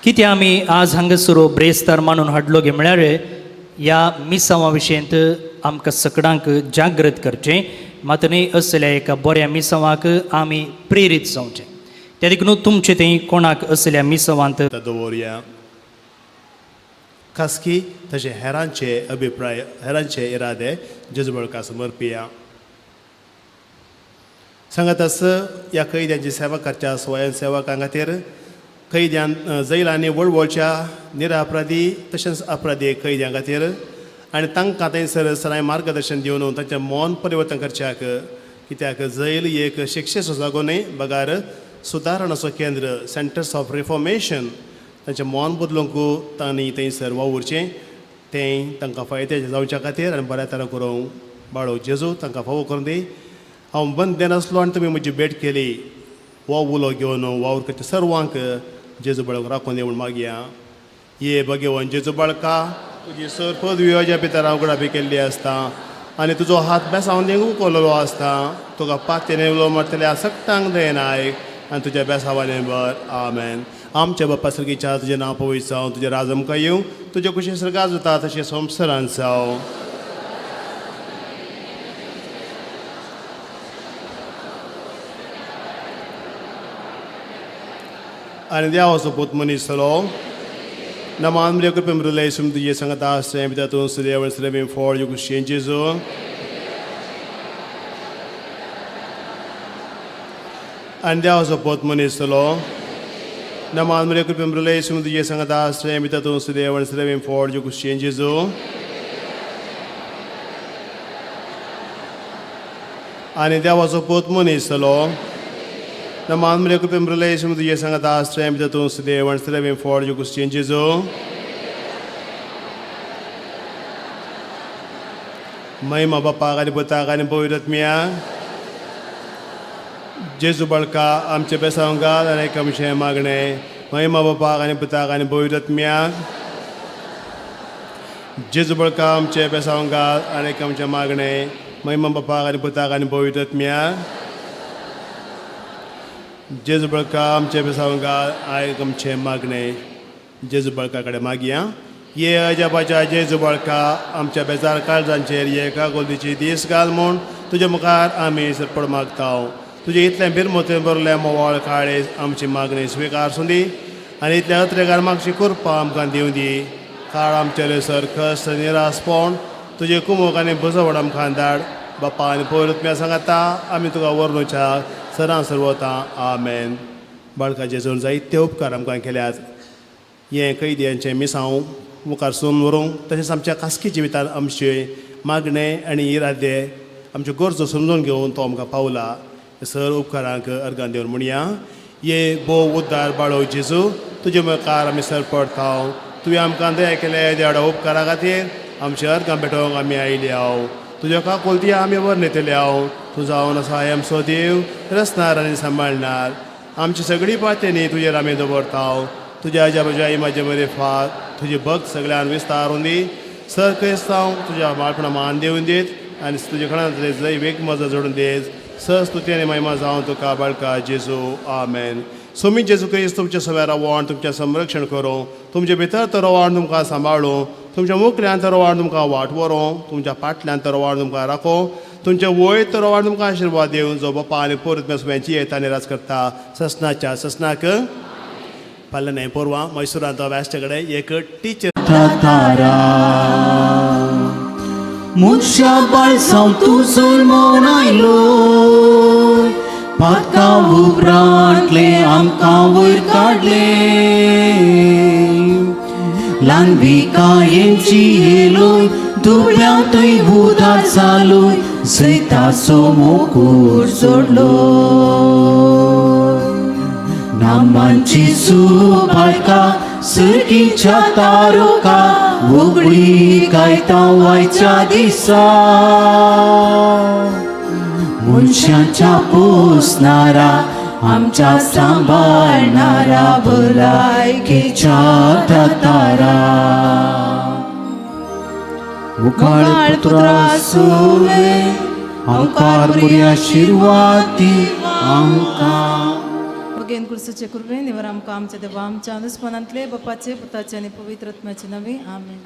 कित्याक आमी आज हांगासर ब्रेस्तार मांडून हाडलो गे म्हळ्यार ह्या मिसांवा विशयंत आमकां सगळ्यांक जागृत करचें, मात न्हय असल्या एका बऱ्या मिसांवाक आमी प्रेरीत जावचें. त्या देखून तुमचें थंय कोणाक असल्या मिसांवांत दवरया. खासकी तशें हेरांचे अभिप्राय, हेरांचे इरादे जेजबळका समर्पिया. सांगात आस ह्या कैद्यांची सेवा करच्या स्वयंसेवकां खातीर, कैद्यान जैलांनी वळवळच्या निरापराधी तशेंच अपराधी कैद्यां खातीर आनी तांकां थंयसर सराय मार्गदर्शन दिवन तांचें मन परिवर्तन करच्याक, कित्याक जैल एक शिक्षेचो जागो न्हय बगार सुदारणाचो केंद्र, सेंटर्स ऑफ रिफॉर्मेशन. तांचें मन बदलूंक तांणी थंयसर वावुरचें. तें तांकां फायद्याचें जावच्या खातीर आनी बऱ्या तरा करूंक बाळो जेजू तांकां फावो करून दी. हांव बंद नासलो आनी तुमी म्हजी भेट केली. हो उलो घेवन वावर करच्या सर्वांक जेजू बाळक राखून दी म्हूण मागया. ये भगवान जेजू बाळका, तुजी सर पदवी अज्या भितर हांव गुडाबी केल्ली आसता आनी तुजो हात बेसावन देंगू कोल्लो आसता. तुका पातेने उलो मारतल्या सगटांक दयनायक आनी तुज्या बेसावाने बर. आमेन. आमच्या बाप्पा सर्गीच्या, तुजें नांव पवित्र जावं, तुजें राज आमकां येवं, तुज्या कुशी सर्गात जाता तशें संवसारांत जावं. आनी देवाचो पूत मनीस जालो. नमान मरिया, कृपेन भरिल्ले, सुम तुजे सांगता आसलें भितर तूं सुदेव सुदेवी फळ युगुशें जेजू. आनी देवाचो पूत मनीस जालो. नमान मरिया, कृपेन भरिल्ले, सुम तुजे सांगता आसलें भितर तूं सुदेव सुदेवी फळ युगुशें जेजू. आनी देवाचो पूत मनीस जालो. नमान मरिया, कृपेन भरिल्ले, सुम तुजे सांगता आसलें भितर तूं सुदेव सुदेवी फळ युगुशें जेजू. महिमा बापाक आनी पुताक आनी पवित्र आत्म्याक. जेजू बाळका, आमचे बेसांव घाल आनी एक आमचें मागणें. महिमा बापाक आनी पुताक आनी पवित्र आत्म्याक. जेजू बाळका, आमचे बेसांव घाल आनी एक आमचें मागणें. महिमा बापाक आनी पुताक आनी पवित्र आत्म्याक. जेजू बाळका, आमचे बेसांव घाल आनी आमचें मागणें. जेजू बाळका कडेन मागया. ये अजापाच्या जेजू बाळका, आमच्या बेजार काळजांचेर ये कागोलदीची दीस घाल म्हूण तुज्या मुखार आमी सरपड मागता. तुजे इतलें बिरमोतेन बरलें मोवाळ काळेज आमची मागणी स्विकार सुंदी आनी इतल्या अत्रेगार मागशी कृपा आमकां दिवं दी. काळ आमचें सर कश्ट निरासपण तुजे कुमोक आनी बसवण आमकां धाड. बापा आनी पवित्र सांगाता आमी तुका वर्णुच्या सरां सर्वता. आमेन. बाळका जेजून जायते उपकार आमकां केल्यात. हें कैद्यांचें मिसांव मुखार सून व्हरूंक तशेंच आमच्या खासगी जिवितांत आमचे मागणे आनी इरादे आमच्यो गरजो समजून घेवन तो आमकां पावला. सर उपकारांक अर्गां दिवन म्हणया. ये भोव उद्दार बाळो जेजू, तुजे मुखार आमी सर पडता. तुवें आमकां दया केले देवडा उपकारा खातीर आमच्या अर्गां भेटोवंक आमी आयले हांव. तुज्या काकुळटी आमी वर्णितले हांव. तूं जावन आसा आमचो देव, रचणार आनी सांबाळणार. आमची सगळी पातेनी तुजेर आमी दवरता. तुज्या आज्या म्हज्या म्हाजे बरे फात तुजे भक्त सगळ्यान विस्तारून दी. सर क्रिस्तांव तुज्या बाळपणा मान दिवन दीत आनी तुज्या खणांतले जय वेग मजा जोडून दीत. सर स्तुती आनी महिमा जावन तुका बाळका जेजू. आमेन. सोमी जेजू क्रिस्त तुमच्या सव्या रावण तुमचें संरक्षण करूं, तुमचे भितर तर रावण तुमकां सांबाळूं, तुमच्या मुखल्यान तर रावण तुमकां वाट व्हरूं, तुमच्या फाटल्यान तर रावण तुमकां राखूं, तुमच्या वयर तर रावण तुमकां आशिर्वाद दिवन, जो बापा आनी पोरत सुब्यांची येता आनी राज करता ससनाच्या ससनाक. फाल्यां पोरवा मैसुरांत व्यासच्या कडेन एक टिचर तारा मनशा बाळसांव तूं जल्मोन आयलो, पातकां उपरांतले आमकां वयर काडले. ल्हानविकायेंची येलोय दुबळ्यांतूय उदार जालोय, जैताचो मोकूर जोडलो. नामांची सुबाळका सर्गीच्या तारोका उगडी गायता वायच्या दिसा. मनशाच्या पोसणारा आमच्या सांबाळणारा भलायकेच्या दातारा. मुखाळ पुत्रा सुवे आमकार मुरी आशिर्वाद दी आमकां. भगेन कुर्सूचे कृपेन निवर आमकां आमच्या देवा आमच्या अनुस्मनांतले बापाचे पुताचे आनी पवित्र आत्म्याचे नांवे. आमेन.